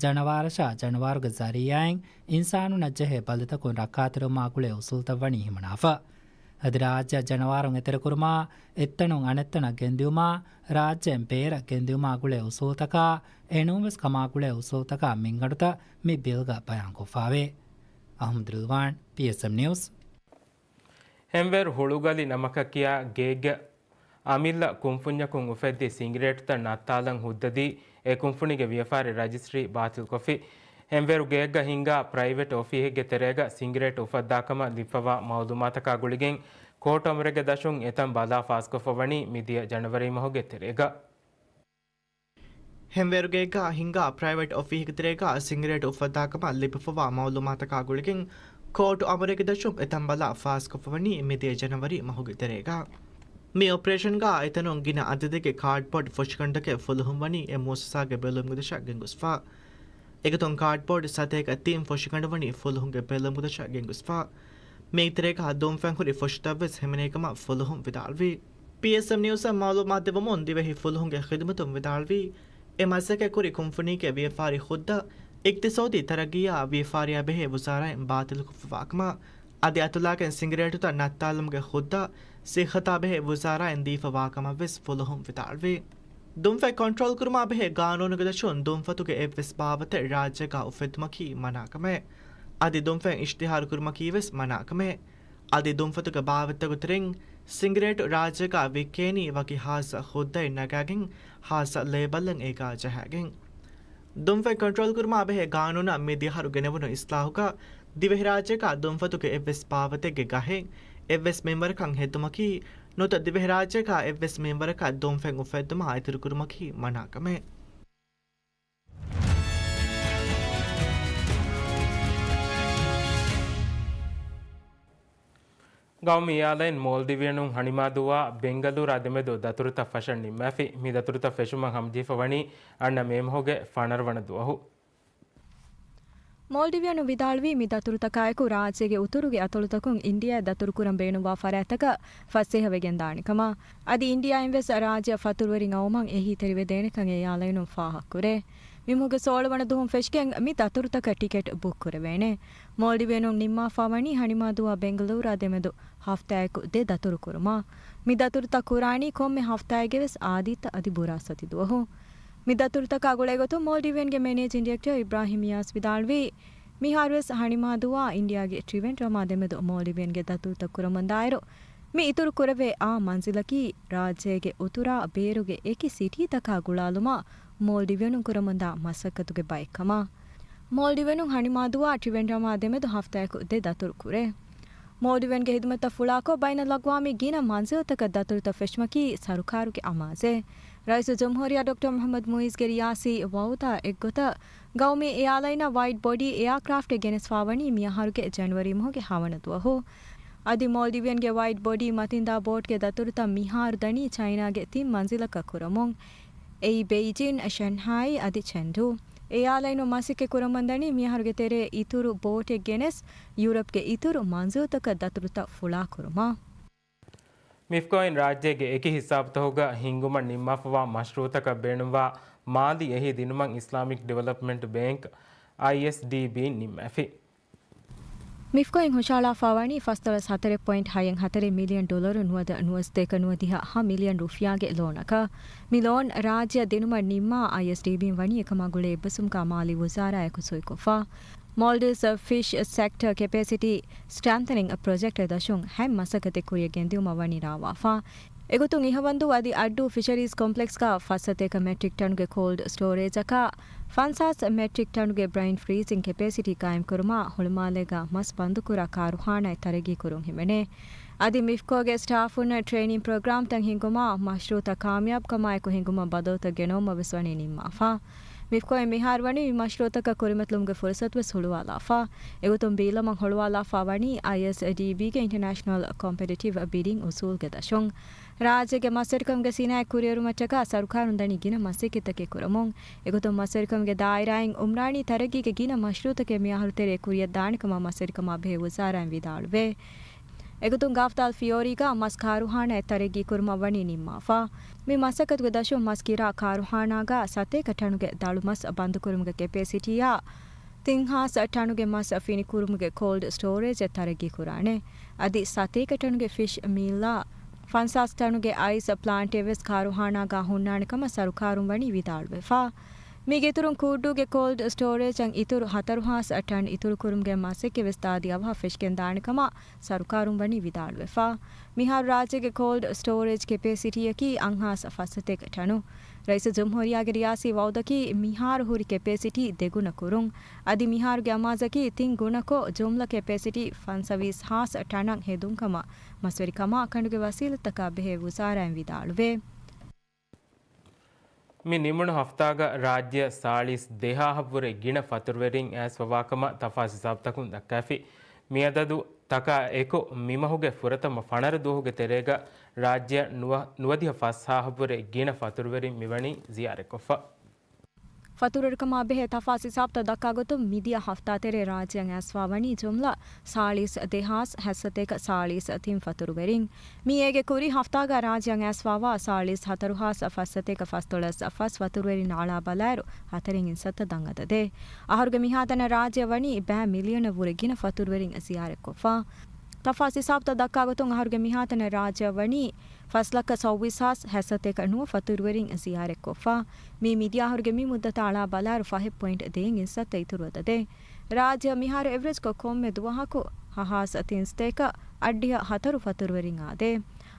ޖަނަވާރަށާ ޖަނަވާރުގެ ޒަރީއާއިން އިންސާނުންނަށް ޖެހޭ ބަލިތަކުން ރައްކާތެރިވުމާ ގުޅޭ އުސޫލުތައް ވަނީ ހިމަނާފަ. އަދި ރާއްޖެއަށް ޖަނަވާރުން އެތެރެކުރުމާ، އެއްތަނުން އަނެއްތަނަށް ގެންދިއުމާ، ރާއްޖޭން ބޭރަށް ގެންދިއުމާ ގުޅޭ އުސޫލުތަކާ، އެނޫންވެސް ކަމާ ގުޅޭ އުސޫލުތަކާ މިންގަނޑުތައް މި ބިލްގަ ބަޔާންކޮށްފާވޭ. އަޙްމަދު ރިލްވާން، ޕީއެސްއެމް ނިއުސް. ހެންވޭރު ހުޅުގަލި ނަމަކަށް ކިޔާ ގެއެއްގަ އަމިއްލަ ކުންފުންޏަކުން އުފެއްދި ސިނގިރޭޓުތައް ނައްތާލަން ހުއްދަދީ، އެ ކުންފުނީގެ ވިޔަފާރި ރަޖިސްޓްރީ ބާތިލްކޮށްފި. ހެންވޭރު ގެއެއްގަ ހިންގާ ޕްރައިވެޓް އޮފީހެއްގެ ތެރޭގަ ސިނގިރޭޓު އުފައްދާކަމަށް ލިބިފަވާ މައުލޫމާތަކާ ގުޅިގެން، ކޯޓު އަމުރެއްގެ ދަށުން އެތަން ބަލާ ފާސްކޮށްފަ ވަނީ މިދިޔަ ޖަނަވަރީ މަހުގެ ތެރޭގަ. ހެންވޭރުގޭގަ ހިންގާ ޕްރައިވެޓް އޮފީހެއްގެ ތެރޭގަ ސިނގިރޭޓު އުފައްދާކަމަށް ލިބިފަވާ މައުލޫމާތަކާ ގުޅިގެން، ކޯޓު އަމުރެއްގެ ދަށުން އެތަން ބަލާ ފާސްކޮށްފަ ވަނީ މިދިޔަ ޖަނަވަރީ މަހުގެ ތެރޭގަ. މި އޮޕަރޭޝަންގަ އެތަނުން ގިނަ އަދަދެއްގެ ކާޑްބޯޑް ފޮށިގަނޑުތަކެއް ފުލުހުން ވަނީ އެ މުއައްސަސާގެ ބެލުމުގެ ދަށަށް ގެންގޮސްފަ. އެގޮތުން ކާޑްބޯޑް ސަތޭކަ ތިން ފޮށިގަނޑު ވަނީ ފުލުހުންގެ ބެލުމުގެ ދަށަށް ގެންގޮސްފަ. މި ތެރޭގަ ދުންފަތް ހުރި ފޮށިތައްވެސް ހިމެނޭކަމަށް ފުލުހުން ވިދާޅުވި. ޕީއެސްއެމް ނިއުސަށް މައުލޫމާތު ދެއްވަމުން ދިވެހި ފުލުހުންގެ ޚިދުމަތުން ވިދާޅުވީ، އެ މަސައްކަތް ކުރި ކުންފުނީގެ ވިޔަފާރި ހުއްދަ، އިޤްތިޞާދީ ތަރައްގީއާ ވިޔަފާރިއާ ބެހޭ ވުޒާރާއިން ބާތިލުކޮށްފަވާކަމަށް، އަދި އަތުލާގެން ސިނގިރޭޓުތައް ނައްތާލުމުގެ ހުއްދަ، ސިއްހަތާ ބެހޭ ވުޒާރާއިން ދީފަވާކަމަށްވެސް ފުލުހުން ވިދާޅުވި. ދުންފަތް ކޮންޓްރޯލް ކުރުމާ ބެހޭ ގާނޫނުގެ ދަށުން ދުންފަތުގެ އެއްވެސް ބާވަތެއް ރާއްޖޭގަ އުފެއްދުމަކީ މަނާކަމެއް. އަދި ދުންފަތް އިޝްތިހާރު ކުރުމަކީވެސް މަނާކަމެއް. އަދި ދުންފަތުގެ ބާވަތްތަކުގެ ތެރެއިން ސިނގިރޭޓު ރާއްޖޭގަ ވިއްކޭނީ ވަކި ހާއްސަ ހުއްދައެއް ނަގާގެން، ހާއްސަ ލޭބަލްއެއް އޭގަ ޖަހާގެން. ދުންފަތް ކޮންޓްރޯލް ކުރުމާ ބެހޭ ގާނޫނަށް މިދިޔަ އަހަރު ގެނެވުނު އިސްލާހުގަ ދިވެހިރާއްޖޭގަ ދުންފަތުގެ އެއްވެސް ބާވަތެއްގެ ގަހެއް އެއްވެސް މެންބަރަކަށް ހެއްދުމަކީ ނުވަތަ ދިވެހިރާއްޖޭގަ އެއްވެސް މެންބަރަކަށް ދުންފަތް އުފެއްދުމާ އިތުރުކުރުމަކީ މަނާކަމެއް. ގައުމީ އެއާލައިން މޯލްޑިވިއަނުން ހަނިމާދޫއާ ބެންގަލޫރާ ދެމެދު ދަތުރުތައް ފަށަން ނިންމާފި. މި ދަތުރުތައް ފެށުމަށް ހަމަޖެހިފަ ވަނީ އަންނަ މޭ މަހުގެ ފަނަރަ ވަނަ ދުވަހު. މޯލްޑިވިއަނުން ވިދާޅުވީ، މި ދަތުރުތަކާއެކު ރާއްޖޭގެ އުތުރުގެ އަތޮޅުތަކުން އިންޑިއާއަށް ދަތުރުކުރަން ބޭނުންވާ ފަރާތްތަކަށް ފަސޭހަވެގެން ދާނެ ކަމަށް. އަދި އިންޑިއާއިން ވެސް ރާއްޖެއަށް ފަތުރުވެރިން އައުމަށް އެހީތެރިވެދޭނެކަން އެއާލައިނުން ފާހަގަކުރޭ. މި މަހުގެ ސޯޅަ ވަނަ ދުވަހުން ފެށިގެން މި ދަތުރުތަކަށް ޓިކެޓް ބުކް ކުރެވޭނެ. މޯލްޑިވިއަނުން ނިންމާފަ ވަނީ ހަނިމާދޫއާ ބެންގަލޫރާ ދެމެދު ހަފްތާއެކު ދެ ދަތުރު ކުރުމަށް. މި ދަތުރުތައް ކުރާނީ ކޮންމެ ހަފްތާއެއްގެ ވެސް އާދީއްތަ އަދި ބުރާސަތި ދުވަހު. މި ދަތުރުތަކާ ގުޅޭގޮތުން މޯލްޑިވިއަންގެ މެނޭޖިން ޑިރެކްޓަރ އިބްރާހިމް އިޔާސް ވިދާޅުވީ، މިހާރުވެސް ހަނިމާދޫއާ އިންޑިއާގެ ޓްރިވެންޑްރަމާ ދެމެދު މޯލްޑިވިއަންގެ ދަތުރުތައް ކުރަމުންދާއިރު، މި އިތުރު ކުރެވޭ އާ މަންޒިލަކީ ރާއްޖޭގެ އުތުރާ ބޭރުގެ އެކި ސިޓީތަކާ ގުޅާލުމަށް މޯލްޑިވިއަނުން ކުރަމުންދާ މަސައްކަތުގެ ބައެއްކަމަށް. މޯލްޑިވިއަނުން ހަނިމާދޫއާ ޓްރިވެންޑްރަމާ ދެމެދު ހަފްތާއެކު ދެ ދަތުރު ކުރޭ. މޯލްޑިވިއަންގެ ހިދުމަތްތައް ފުޅާކޮށް، ބައިނަލްއަގްވާމީ ގިނަ މަންޒިލްތަކަށް ދަތުރުތައް ފެށުމަކީ ސަރުކާރުގެ އަމާޒެއް. ރައީސުލްޖުމްހޫރިއްޔާ ޑޮކްޓަރ މުޙައްމަދު މުޢިއްޒުގެ ރިޔާސީ ވައުދާ އެއްގޮތަށް، ގައުމީ އެއާލައިނަށް ވައިޑް ބޮޑީ އެއާކްރާފްޓެއް ގެނެސްފާވަނީ މިއަހަރުގެ ޖަނަވަރީ މަހުގެ ހަވަނަ ދުވަހު. އަދި މޯލްޑިވިއަންގެ ވައިޑް ބޮޑީ މަތިންދާ ބޯޓްގެ ދަތުރުތައް މިހާރު ދަނީ ޗައިނާގެ ތިން މަންޒިލަކަށް ކުރަމުން. އެއީ ބެއިޖިން، ޝަންހާއި އަދި ޗެންޑޫ. އެއާލައިނުން މަސައްކަތް ކުރަމުންދަނީ މިއަހަރުގެ ތެރޭ އިތުރު ބޯޓެއް ގެނެސް، ޔޫރަޕްގެ އިތުރު މަންޒިލްތަކަށް ދަތުރުތައް ފުޅާކުރުމަށް. މިފްކޯއިން ރާއްޖޭގެ އެކި ހިސާބުތަކުގަ ހިންގުމަށް ނިންމާފަވާ މަޝްރޫއުތަކަށް ބޭނުންވާ މާލީ އެހީ ދިނުމަށް އިސްލާމިކް ޑިވެލޮޕްމަންޓް ބޭންކް، އައިއެސްޑީބީ، ނިންމާފި. މިފްކޯއިން ހުށަހަޅާފާވަނީ ފަސްދޮޅަސް ހަތަރެއް ޕޮއިންޓް ހަތަރެއް މިލިއަން ޑޮލަރު ނުވަދަ ނުވަސްދޭކަ ނުވަދިހަ ހަ މިލިއަން ރުފިޔާގެ ލޯނަކަށް. މި ލޯން ރާއްޖެއަށް ދިނުމަށް ނިންމާ އައިއެސްޑީބީން ވަނީ އެކަމާ ގުޅޭ އެއްބަސްވުމަކާ މާލީ ވުޒާރާއެކު ސޮއިކޮށްފަ. މޯލްޑިވްސް ފިޝް ސެކްޓަރ ކެޕޭސިޓީ ސްޓްރެންތަނިން ޕްރޮޖެކްޓް ދަށުން ހަތް މަސައްކަތެއް ކުރިއަށް ގެންދިއުމަށް ވަނީ ރާވާފަ. އެގޮތުން އިހަވަންދޫ އަދި އައްޑޫ ފިޝަރީޒް ކޮމްޕްލެކްސްގަ ފަސްސަތޭކަ މެޓްރިކް ޓަނުގެ ކޯލްޑް ސްޓޯރޭޖަކާ ފަންސާސް މެޓްރިކް ޓަނުގެ ބްރައިން ފްރީޒިން ކެޕޭސިޓީ ގާއިމްކުރުމާ ހޮޅުމާލޭގަ މަސް ބަންދުކުރާ ކާރުޚާނާއެއް ތަރައްގީކުރުން ހިމެނޭ. އަދި މިފްކޯގެ ސްޓާފުންނަށް ޓްރޭނިން ޕްރޮގްރާމްތައް ހިންގުމާ، މަޝްރޫއުތައް ކާމިޔާބުކަމާއެކު ހިންގުމަށް ބަދަލުތައް ގެނައުމަށް ވެސް ވަނީ ނިންމާފަ. މިފްކޯއިން މިހާރު ވަނީ މި މަޝްރޫއުތަކަށް ކުރިމަތިލުމުގެ ފުރުސަތު ވެސް ހުޅުވާލާފަ. އެގޮތުން ބީލަމަށް ހުޅުވާލާފަ ވަނީ އައިއެސްޑީބީގެ އިންޓަރނޭޝަނަލް ކޮމްޕެޓިޓިވް ބިޑިން އުސޫލްގެ ދަށުން. ރާއްޖޭގެ މަސްވެރިކަމުގެ ސިނާއަތް ކުރިއެރުމަށްޓަކާ ސަރުކާރުން ދަނީ ގިނަ މަސައްކަތްތަކެއް ކުރަމުން. އެގޮތުން މަސްވެރިކަމުގެ ދާއިރާއިން އުމްރާނީ ތަރައްގީގެ ގިނަ މަޝްރޫއުތަކެއް މިއަހަރު ތެރޭ ކުރިއަށް ދާނެކަމަށް މަސްވެރިކަމާ ބެހޭ ވުޒާރާއިން ވިދާޅުވޭ. އެގޮތުން ގާފްދާލް ފިޔޯރީގަ މަސް ކާރުޚާނާއެއް ތަރައްގީ ކުރުމަށް ވަނީ ނިންމާފަ. މި މަސައްކަތުގެ ދަށުން މަސް ކިރާ ކާރުޚާނާގަ ސަތޭކަ ޓަނުގެ ދަޅު މަސް ބަންދުކުރުމުގެ ކެޕޭސިޓީއާ، ތިން ހާސް ޓަނުގެ މަސް ފިނިކުރުމުގެ ކޯލްޑް ސްޓޯރޭޖެއް ތަރައްގީ ކުރާނެ. އަދި ސަތޭކަ ޓަނުގެ ފިޝް މީލްއާ، ފަންސާސް ޓަނުގެ އައިސް ޕްލާންޓެއް ވެސް ކާރުޚާނާގަ ހުންނާނެ ކަމަށް ސަރުކާރުން ވަނީ ވިދާޅުވެފަ. މީގެއިތުރުން ކޫއްޑޫގެ ކޯލްޑް ސްޓޯރޭޖަށް އިތުރު ހަތަރު ހާސް ޓަން އިތުރުކުރުމުގެ މަސައްކަތް ވެސް ދާދި އަވަހަށް ފެށިގެން ދާނެ ކަމަށް ސަރުކާރުން ވަނީ ވިދާޅުވެފަ. މިހާރު ރާއްޖޭގެ ކޯލްޑް ސްޓޯރޭޖް ކެޕޭސިޓީއަކީ އަށްހާސް ފަސްސަތޭކަ ޓަނު. ރައީސުލްޖުމްހޫރިއްޔާގެ ރިޔާސީ ވައުދަކީ މިހާރު ހުރި ކެޕޭސިޓީ ދެގުނަ ކުރުން. އަދި މިހާރުގެ އަމާޒަކީ ތިން ގުނަކޮށް ޖުމްލަ ކެޕޭސިޓީ ފަންސަވީސް ހާސް ޓަނަށް ހެދުން ކަމަށް މަސްވެރިކަމާ ކަނޑުގެ ވަސީލަތްތަކާ ބެހޭ ވުޒާރާއިން ވިދާޅުވޭ. މި ނިމުނު ހަފްތާގަ ރާއްޖެއަށް ސާޅީސް ދެހާހަށްވުރެ ގިނަ ފަތުރުވެރިން އައިސްފަވާކަމަށް ތަފާސް ހިސާބުތަކުން ދައްކާފި. މިއަދަދު ތަކާ އެކު މިމަހުގެ ފުރަތަމަ ފަނަރަ ދުވަހުގެ ތެރޭގަ ރާއްޖެއަށް ނުވަ، ނުވަދިހަ ފަސްހާހަށްވުރެ ގިނަ ފަތުރުވެރިން މިވަނީ ޒިޔާރަތްކޮށްފަ. ފަތުރުވެރިކަމާ ބެހޭ ތަފާސް ހިސާބުތައް ދައްކާގޮތުން، މިދިޔަ ހަފްތާ ތެރޭ ރާއްޖެއަށް އައިސްފާވަނީ ޖުމްލަ ސާޅީސް ދެހާސް ހަތްސަތޭކަ ސާޅީސް ތިން ފަތުރުވެރިން. މީ އޭގެ ކުރީ ހަފްތާގަ ރާއްޖެއަށް އައިސްފާވާ ސާޅީސް ހަތަރު ހާސް ފަސްސަތޭކަ ފަސްދޮޅަސް ފަސް ފަތުރުވެރިން އަޅާ ބަލާއިރު، ހަތަރެއް އިން ސައްތަ ދަށް އަދަދެއް. އަހަރުގެ މިހާތަނަށް ރާއްޖެއަށް ވަނީ ބައި މިލިއަނަށް ވުރެ ގިނަ ފަތުރުވެރިން ޒިޔާރަތްކޮށްފަ. ތަފާސް ހިސާބުތައް ދައްކާގޮތުން، އަހަރުގެ މިހާތަނަށް ރާއްޖެއަށް ވަނީ ފަސް ލައްކަ ސައުވީސް ހާސް ހަތްސަތޭކަ ނުވަ ފަތުރުވެރިން ޒިޔާރަތްކޮށްފަ. މީ މިދިޔަ އަހަރުގެ މި މުއްދަތާ އަޅާ ބަލާއިރު ފަހެއް ޕޮއިންޓް ދޭއް އިން ސައްތަ އިތުރު އަދަދެއް. ރާއްޖެއަށް މިހާރު އެވްރެޖްކޮށް ކޮންމެ ދުވަހަކު ހަ ހާސް ތިން ސަތޭކަ އަށްޑިހަ ހަތަރު ފަތުރުވެރިން އާދޭ.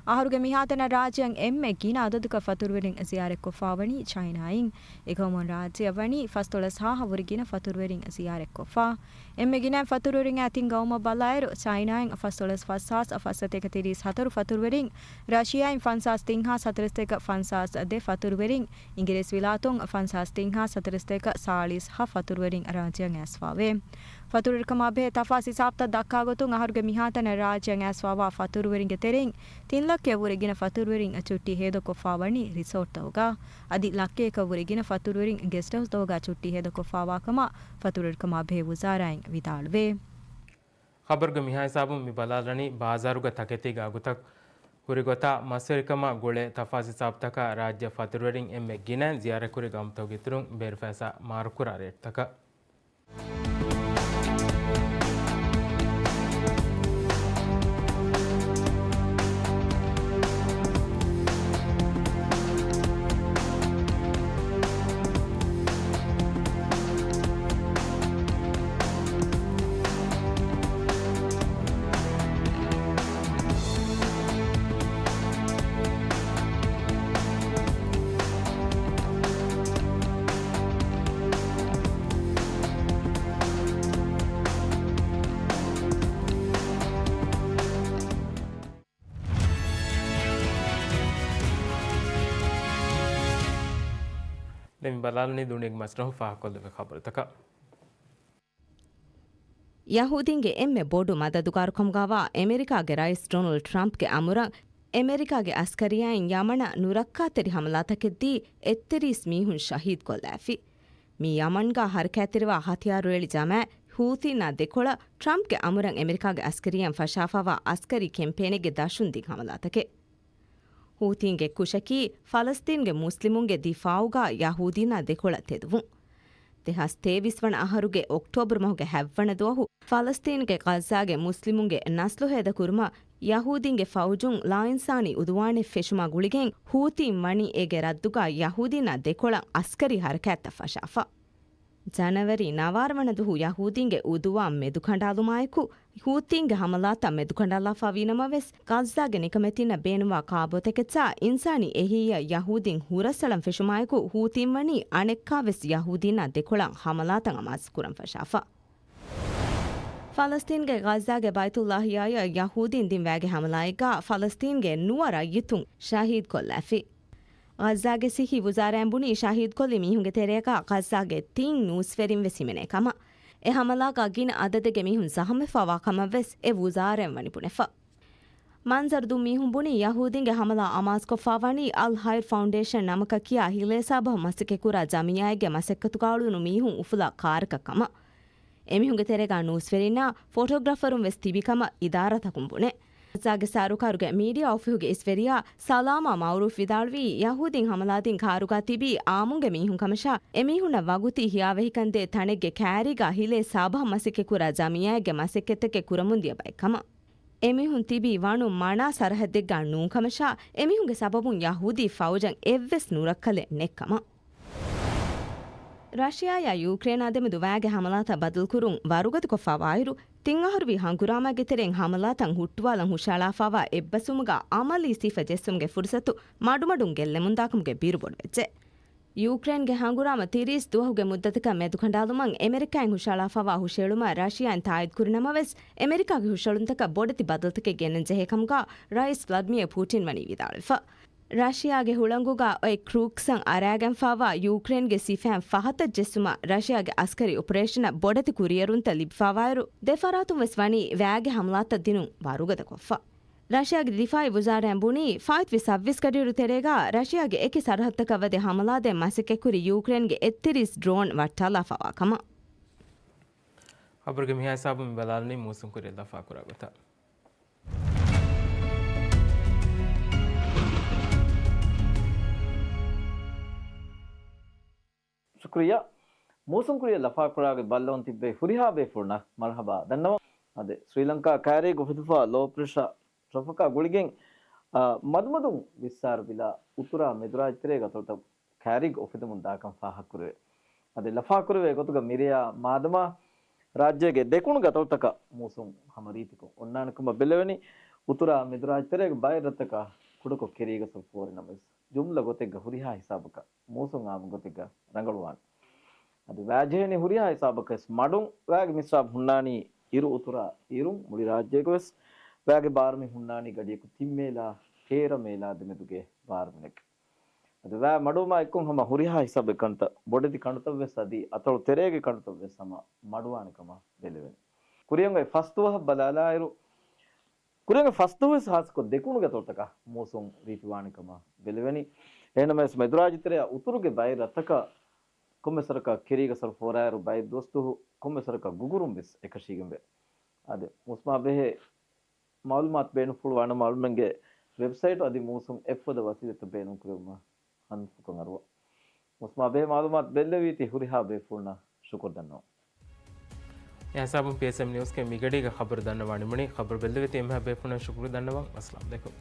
އަހަރުގެ މިހާތަނަށް ރާއްޖެއަށް އެންމެ ގިނަ އަދަދުގަ ފަތުރުވެރިން ޒިޔާރަތްކޮށްފާވަނީ ޗައިނާއިން. އެގައުމުން ރާއްޖެއަށް ވަނީ ފަސްދޮޅަސް ހާހަށް ވުރެ ގިނަ ފަތުރުވެރިން ޒިޔާރަތްކޮށްފަ. އެންމެ ގިނަ ފަތުރުވެރިން އައި ތިން ގައުމަށް ބަލާއިރު، ޗައިނާއިން ފަސްދޮޅަސް ފަސްހާސް ފަސްސަތޭކަ ތިރީސް ހަތަރު ފަތުރުވެރިން، ރަޝިޔާއިން ފަންސާސް ތިން ހާސް ހަތަރުސަތޭކަ ފަންސާސް ދެ ފަތުރުވެރިން، އިނގިރޭސިވިލާތުން ފަންސާސް ތިން ހާސް ހަތަރުސަތޭކަ ސާޅީސް ހަ ފަތުރުވެރިން ރާއްޖެއަށް އައިސްފާވޭ. ފަތުރުވެރިކަމާ ބެހޭ ތަފާސް ހިސާބުތައް ދައްކާ ގޮތުން، އަހަރުގެ މިހާތަނަށް ރާއްޖެއަށް އައިސްފާވާ ފަތުރުވެރިންގެ ތެރެއިން ތިން ލައްކަޔަށް ވުރެ ގިނަ ފަތުރުވެރިން ޗުއްޓީ ހޭދަކޮށްފާ ވަނީ ރިސޯޓްތަކުގަ. އަދި ލައްކަޔަކަށް ވުރެ ގިނަ ފަތުރުވެރިން ގެސްޓްހައުސްތަކުގަ ޗުއްޓީ ހޭދަކޮށްފާވާ ކަމަށް ފަތުރުވެރިކަމާ ބެހޭ ވުޒާރާއިން ވިދާޅުވޭ. ޚަބަރުގެ މިހާ ހިސާބުން މި ބަލާލަނީ ބާޒާރުގަ ތަކެތީގެ އަގުތައް ހުރި ގޮތާ މަސްވެރިކަމާ ގުޅޭ ތަފާސް ހިސާބުތަކާ ރާއްޖެ ފަތުރުވެރިން އެންމެ ގިނަ ޒިޔާރަތްކުރި ގައުމުތަކުގެ އިތުރުން ބޭރުފައިސާ މާރުކުރާ ރޭޓްތަކަށް. ދެން މި ބަލާލަނީ ދުނިޔޭގެ މަސްރަހު ފާހަގަކޮށްލެވޭ ޚަބަރުތަކަށް. ޔަހޫދީންގެ އެންމެ ބޮޑު މަދަދުގާރުކަމުގާވާ އެމެރިކާގެ ރައީސް ޑޮނަލްޑް ޓްރަމްޕްގެ އަމުރަށް އެމެރިކާގެ އަސްކަރިއްޔާއިން ޔަމަނަށް ނުރައްކާތެރި ހަމަލާތަކެއްދީ އެއްތިރީސް މީހުން ޝަހީދުކޮށްލާފި. މީ ޔަމަންގާ ހަރަކާތްތެރިވާ ހަތިޔާރު ރޭޅި ޖަމާ ހޫތީންނާ ދެކޮޅަށް ޓްރަމްޕްގެ އަމުރަށް އެމެރިކާގެ އަސްކަރިއްޔާއިން ފަށާފާވާ އަސްކަރީ ކެމްޕޭނެއްގެ ދަށުން ދިން ހަމަލާތަކެއް. ހޫތީންގެ ކުށަކީ ފަލަސްތީންގެ މުސްލިމުންގެ ދިފާއުގާ ޔަހޫދީންނާ ދެކޮޅަށް ތެދުވުން. ދެހާސް ތޭވީސް ވަނަ އަހަރުގެ އޮކްޓޯބަރު މަހުގެ ހަތްވަނަ ދުވަހު ފަލަސްތީންގެ ޣައްޒާގެ މުސްލިމުންގެ ނަސްލު ހޭދަކުރުމަށް ޔަހޫދީންގެ ފައުޖުން ލާއިންސާނީ އުދުވާނެއް ފެށުމާ ގުޅިގެން ހޫތީން ވަނީ އޭގެ ރައްދުގާ ޔަހޫދީންނާ ދެކޮޅަށް އަސްކަރީ ހަރަކާތްތައް ފަށާފަ. ޖަނަވަރީ ނަވާރަ ވަނަ ދުވަހު ޔަހޫދީންގެ އުދުވާން މެދުކަނޑާލުމާއެކު، ހޫތީންގެ ހަމަލާތައް މެދުކަނޑާލާފަ ވީނަމަވެސް، ޣައްޒާގެ ނިކަމެތީންނަށް ބޭނުންވާ ކާބޯތަކެއްޗާ އިންސާނީ އެހީއަށް ޔަހޫދީން ހުރަސްއަޅަން ފެށުމާއެކު، ހޫތީން ވަނީ އަނެއްކާވެސް ޔަހޫދީންނާ ދެކޮޅަށް ހަމަލާތައް އަމާޒުކުރަން ފަށާފަ. ފަލަސްތީންގެ ޣައްޒާގެ ބައިތުއްލާހިޔާއަށް ޔަހޫދީން ދިން ވައިގެ ހަމަލާއެއްގާ ފަލަސްތީންގެ ނުވަ ރައްޔިތުން ޝަހީދުކޮށްލާފި. ޣައްޒާގެ ސިއްހީ ވުޒާރާއިން ބުނީ ޝަހީދުކޮށްލި މީހުންގެ ތެރެއަކާ ޣައްޒާގެ ތިން ނޫސްވެރިން ވެސް ހިމެނޭ ކަމަށް. އެ ހަމަލާގާ ގިނަ އަދަދެއްގެ މީހުން ޒަހަމްވެފާވާ ކަމަށް ވެސް އެ ވުޒާރާއިން ވަނީ ބުނެފަ. މަންޒަރު ދުށް މީހުން ބުނީ ޔަހޫދީންގެ ހަމަލާ އަމާޒުކޮށްފާ ވަނީ އަލް ހައިރް ފައުންޑޭޝަން ނަމަކަށް ކިޔާ ހިލޭ ސާބަހަށް މަސައްކަތްކުރާ ޖަމިއްޔާއެއްގެ މަސައްކަތުގާ އުޅުނު މީހުން އުފުލާ ކާރަކަށް ކަމަށް. އެމީހުންގެ ތެރޭގާ ނޫސްވެރިންނާ ފޮޓޯގްރާފަރުން ވެސް ތިބި ކަމަށް އިދާރާތަކުން ބުނޭ. ޣައްޒާގެ ސަރުކާރުގެ މީޑިއާ އޮފީހުގެ އިސްވެރިޔާ ސަލާމާ މައުރޫފް ވިދާޅުވީ، ޔަހޫދީން ހަމަލާދިން ކާރުގާ ތިބީ އާއްމުންގެ މީހުން ކަމަށާ، އެމީހުންނަށް ވަގުތީ ހިޔާވެހިކަން ދޭ ތަނެއްގެ ކައިރީގާ ހިލޭ ސާބަހަށް މަސައްކަތްކުރާ ޖަމިއްޔާއެއްގެ މަސައްކަތްތަކެއް ކުރަމުންދިޔަ ބައެއް ކަމަށް. އެމީހުން ތިބީ ވަނު މަނާ ސަރަހައްދެއްގާ ނޫން ކަމަށާ، އެމީހުންގެ ސަބަބުން ޔަހޫދީ ފައުޖަށް އެއްވެސް ނުރައްކަލެއް ނެތް ކަމަށް. ރަޝިޔާއާ ޔޫކްރޭނާ ދެމެދު ވައިގެ ހަމަލާތައް ބަދަލުކުރުން ވަރުގަދަކޮށްފާވާއިރު، ތިން އަހަރުވީ ހަނގުރާމައިގެ ތެރެއިން ހަމަލާތައް ހުއްޓުވާލަން ހުށައަޅާފާވާ އެއްބަސްވުމުގަ އަމަލީ ސިފަ ޖެއްސުމުގެ ފުރުސަތު މަޑުމަޑުން ގެއްލެމުންދާކަމުގެ ބިރު ބޮޑުވެއްޖެ. ޔޫކްރޭންގެ ހަނގުރާމަ ތިރީސް ދުވަހުގެ މުއްދަތަކަށް މެދުކަނޑާލުމަށް އެމެރިކާއިން ހުށައަޅާފާވާ ހުށައެޅުމަށް ރަޝިޔާއިން ތާއީދުކުރި ނަމަވެސް، އެމެރިކާގެ ހުށައެޅުންތަކަށް ބޮޑެތި ބަދަލުތަކެއް ގެންނަންޖެހޭ ކަމުގަ ރައީސް ވްލަދިމިއަރ ޕޫޓިން ވަނީ ވިދާޅުވެފަ. ރަޝިޔާގެ ހުޅަނގުގަ އޮތް ކްރޫކްސްއަށް އަރާގެންފާވާ ޔޫކްރޭންގެ ސިފައިން ފަހަތަށް ޖެއްސުމަށް ރަޝިޔާގެ އަސްކަރީ އޮޕަރޭޝަނަށް ބޮޑެތި ކުރިއެރުންތައް ލިބިފާވާއިރު، ދެފަރާތުން ވެސް ވަނީ ވައިގެ ހަމަލާތައް ދިނުން ވަރުގަދަކޮށްފަ. ރަޝިޔާގެ ދިފާއީ ވުޒާރާއިން ބުނީ، ފާއިތުވި ސައްވީސް ގަޑިއިރު ތެރޭގަ ރަޝިޔާގެ އެކި ސަރަހައްދުތަކަށް ވަދެ ހަމަލާދޭން މަސައްކަތްކުރި ޔޫކްރޭންގެ އެއްތިރީސް ޑްރޯން ވައްޓާލާފާވާ ކަމަށް. ޚަބަރުގެ މިހާ ހިސާބުން މި ބަލާލަނީ މޫސުން ކުރިއަށް ލަފާކުރާ ގޮތަށް. ޝުކުރިއްޔާ. މޫސުން ކުރިއަށް ލަފާކުރާގޮތް ބައްލަވަން ތިއްބެވި ހުރިހާ ބޭފުޅުންނަށް މަރުޙަބާ ދަންނަވަން. އަދި ސްރީލަންކާ ކައިރީގަ އުފެދިފާ ލޯ ޕްރެޝާ ޓްރޮފަކާ ގުޅިގެން، އާ، މަދުމަދުން ވިއްސާރަ ބިލާ އުތުރާ މެދުރާއްޖެތެރޭގަ އަތޮޅުތައް ކައިރީގަ އުފެދެމުން ދާކަން ފާހަގަކުރެވޭ. އަދި ލަފާކުރެވޭ ގޮތުގަ މިރެޔާ މާދަމާ ރާއްޖޭގެ ދެކުނު ގަތޮޅުތަކަށް މޫސުން ހަމަ ރީތިކޮށް އޮންނާނެ ކަމަށް ބެލެވެނީ. އުތުރާ މެދުރާއްޖެ ތެރޭގެ ބައެއް ރަށްތަކަށް ކުޑަކޮށް ކެރީގަސް ފޯރި ނަމަވެސް، ޖުމްލަ ގޮތެއްގަ ހުރިހާ ހިސާބަކަށް މޫސުން އާއްމު ގޮތެއްގަ ރަނގަޅުވާނެ. އަދި ވައިޖެހެނީ ހުރިހާ ހިސާބަކަށް ވެސް މަޑުން ވައިގެ މިސްރާބު ހުންނާނީ އިރު އުތުރާ އިރުން. މުޅި ރާއްޖޭގަ ވެސް ވައިގެ ބާރުމިން ހުންނާނީ ގަޑިއަކު ތިން މޭލާ ތޭރަ މޭލާ ދެމެދުގެ ބާރުމިނެއްގަ. އަދި ވައި މަޑުވުމާ އެއްކޮށް ހަމަ ހުރިހާ ހިސާބެއް ކަންތައް، ބޮޑެތި ކަނޑުތައް ވެސް އަދި އަތޮޅު ތެރޭގެ ކަނޑުތައް ވެސް ހަމަ މަޑުވާނެ ކަމަށް ބެލެވެނީ. ކުރިއަށް އޮތް ފަސް ދުވަހަށް ބަލާލާއިރު، ކުރިއަށް ފަސް ދުވަހު ވެސް ހާއްސަކޮށް ދެކުނުގެ އަތޮޅުތަކަށް މޫސުން ރީތިވާނެ ކަމަށް ބެލެވެނީ. އެހެންނަމަވެސް މެދުރާއްޖެ ތެރެއަށް އުތުރުގެ ބައެއް ރަށްތަކަށް ކޮންމެސް ވަރަކަށް ކެރީގަސް ފޯރާއިރު ބައެއް ދުވަސްދުވަހު ކޮންމެސް ވަރަކަށް ގުގުރުން ވެސް އެކަށީގެންވޭ. އަދި މޫސުމާ ބެހޭ މައުލޫމާތު ބޭނުންފުޅުވާނަމަ އަޅުމެންގެ ވެބްސައިޓު އަދި މޫސުން އެޕް ފަދަ ވަސީލަތްތައް ބޭނުންކުރެވުމަށް ހަނދުފުކަން އަރުވާ. މޫސުމާ ބެހޭ މައުލޫމާތު ބެއްލެވީތީ ހުރިހާ ބޭފުޅުންނަށް ޝުކުރު ދަންނަވަން. އެ ހިސާބުން ޕީއެސްއެމް ނިއުސްގެ މިގަޑީގަ ޚަބަރު ދަންނަވާ ނިމުނީ. ޚަބަރު ބެއްލެވޭތީ އެންމެހާ ބޭފުޅުންނަށް ޝުކުރު ދަންނަވަން. އައްސަލާމް ޢަލައިކުމް.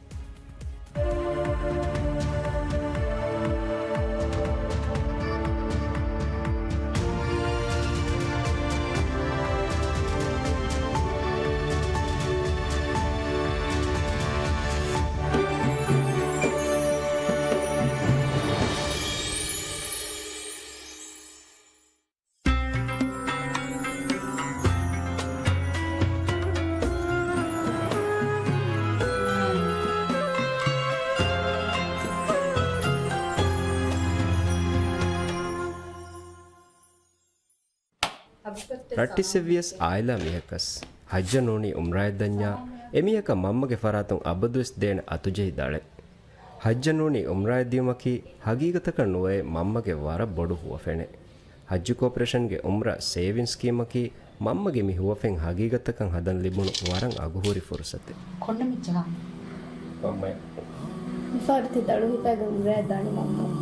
ރައްޓިއްސެއްވިޔަސް އާއިލާ މީހަކަސް ޙައްޖަށް ނޫނީ ޢުމްރާއަށް ދަންޏާ، އެމީހަކަށް މަންމަގެ ފަރާތުން އަބަދުވެސް ދޭނެ އަތުޖެހި ދަޅެއް. ޙައްޖަށް ނޫނީ ޢުމްރާއަށް ދިޔުމަކީ ޙަޤީޤަތަކަށް ނުވައެއް މަންމަގެ ވަރަށް ބޮޑު ހުވަފެނެއް. ޙައްޖު ކޯޕަރޭޝަންގެ ޢުމްރާ ސޭވިން ސްކީމަކީ މަންމަގެ މި ހުވަފެން ޙަޤީޤަތަކަށް ހަދަން ލިބުނު ވަރަށް އަގުހުރި ފުރުޞަތެއް. ކޮންނަ މިއްޗަކާ؟ މަންމައެއް. މިފަހަރު ތި ދަޅު ހިފައިގެން އުމްރާއަށް ދާނީ މަންމަ.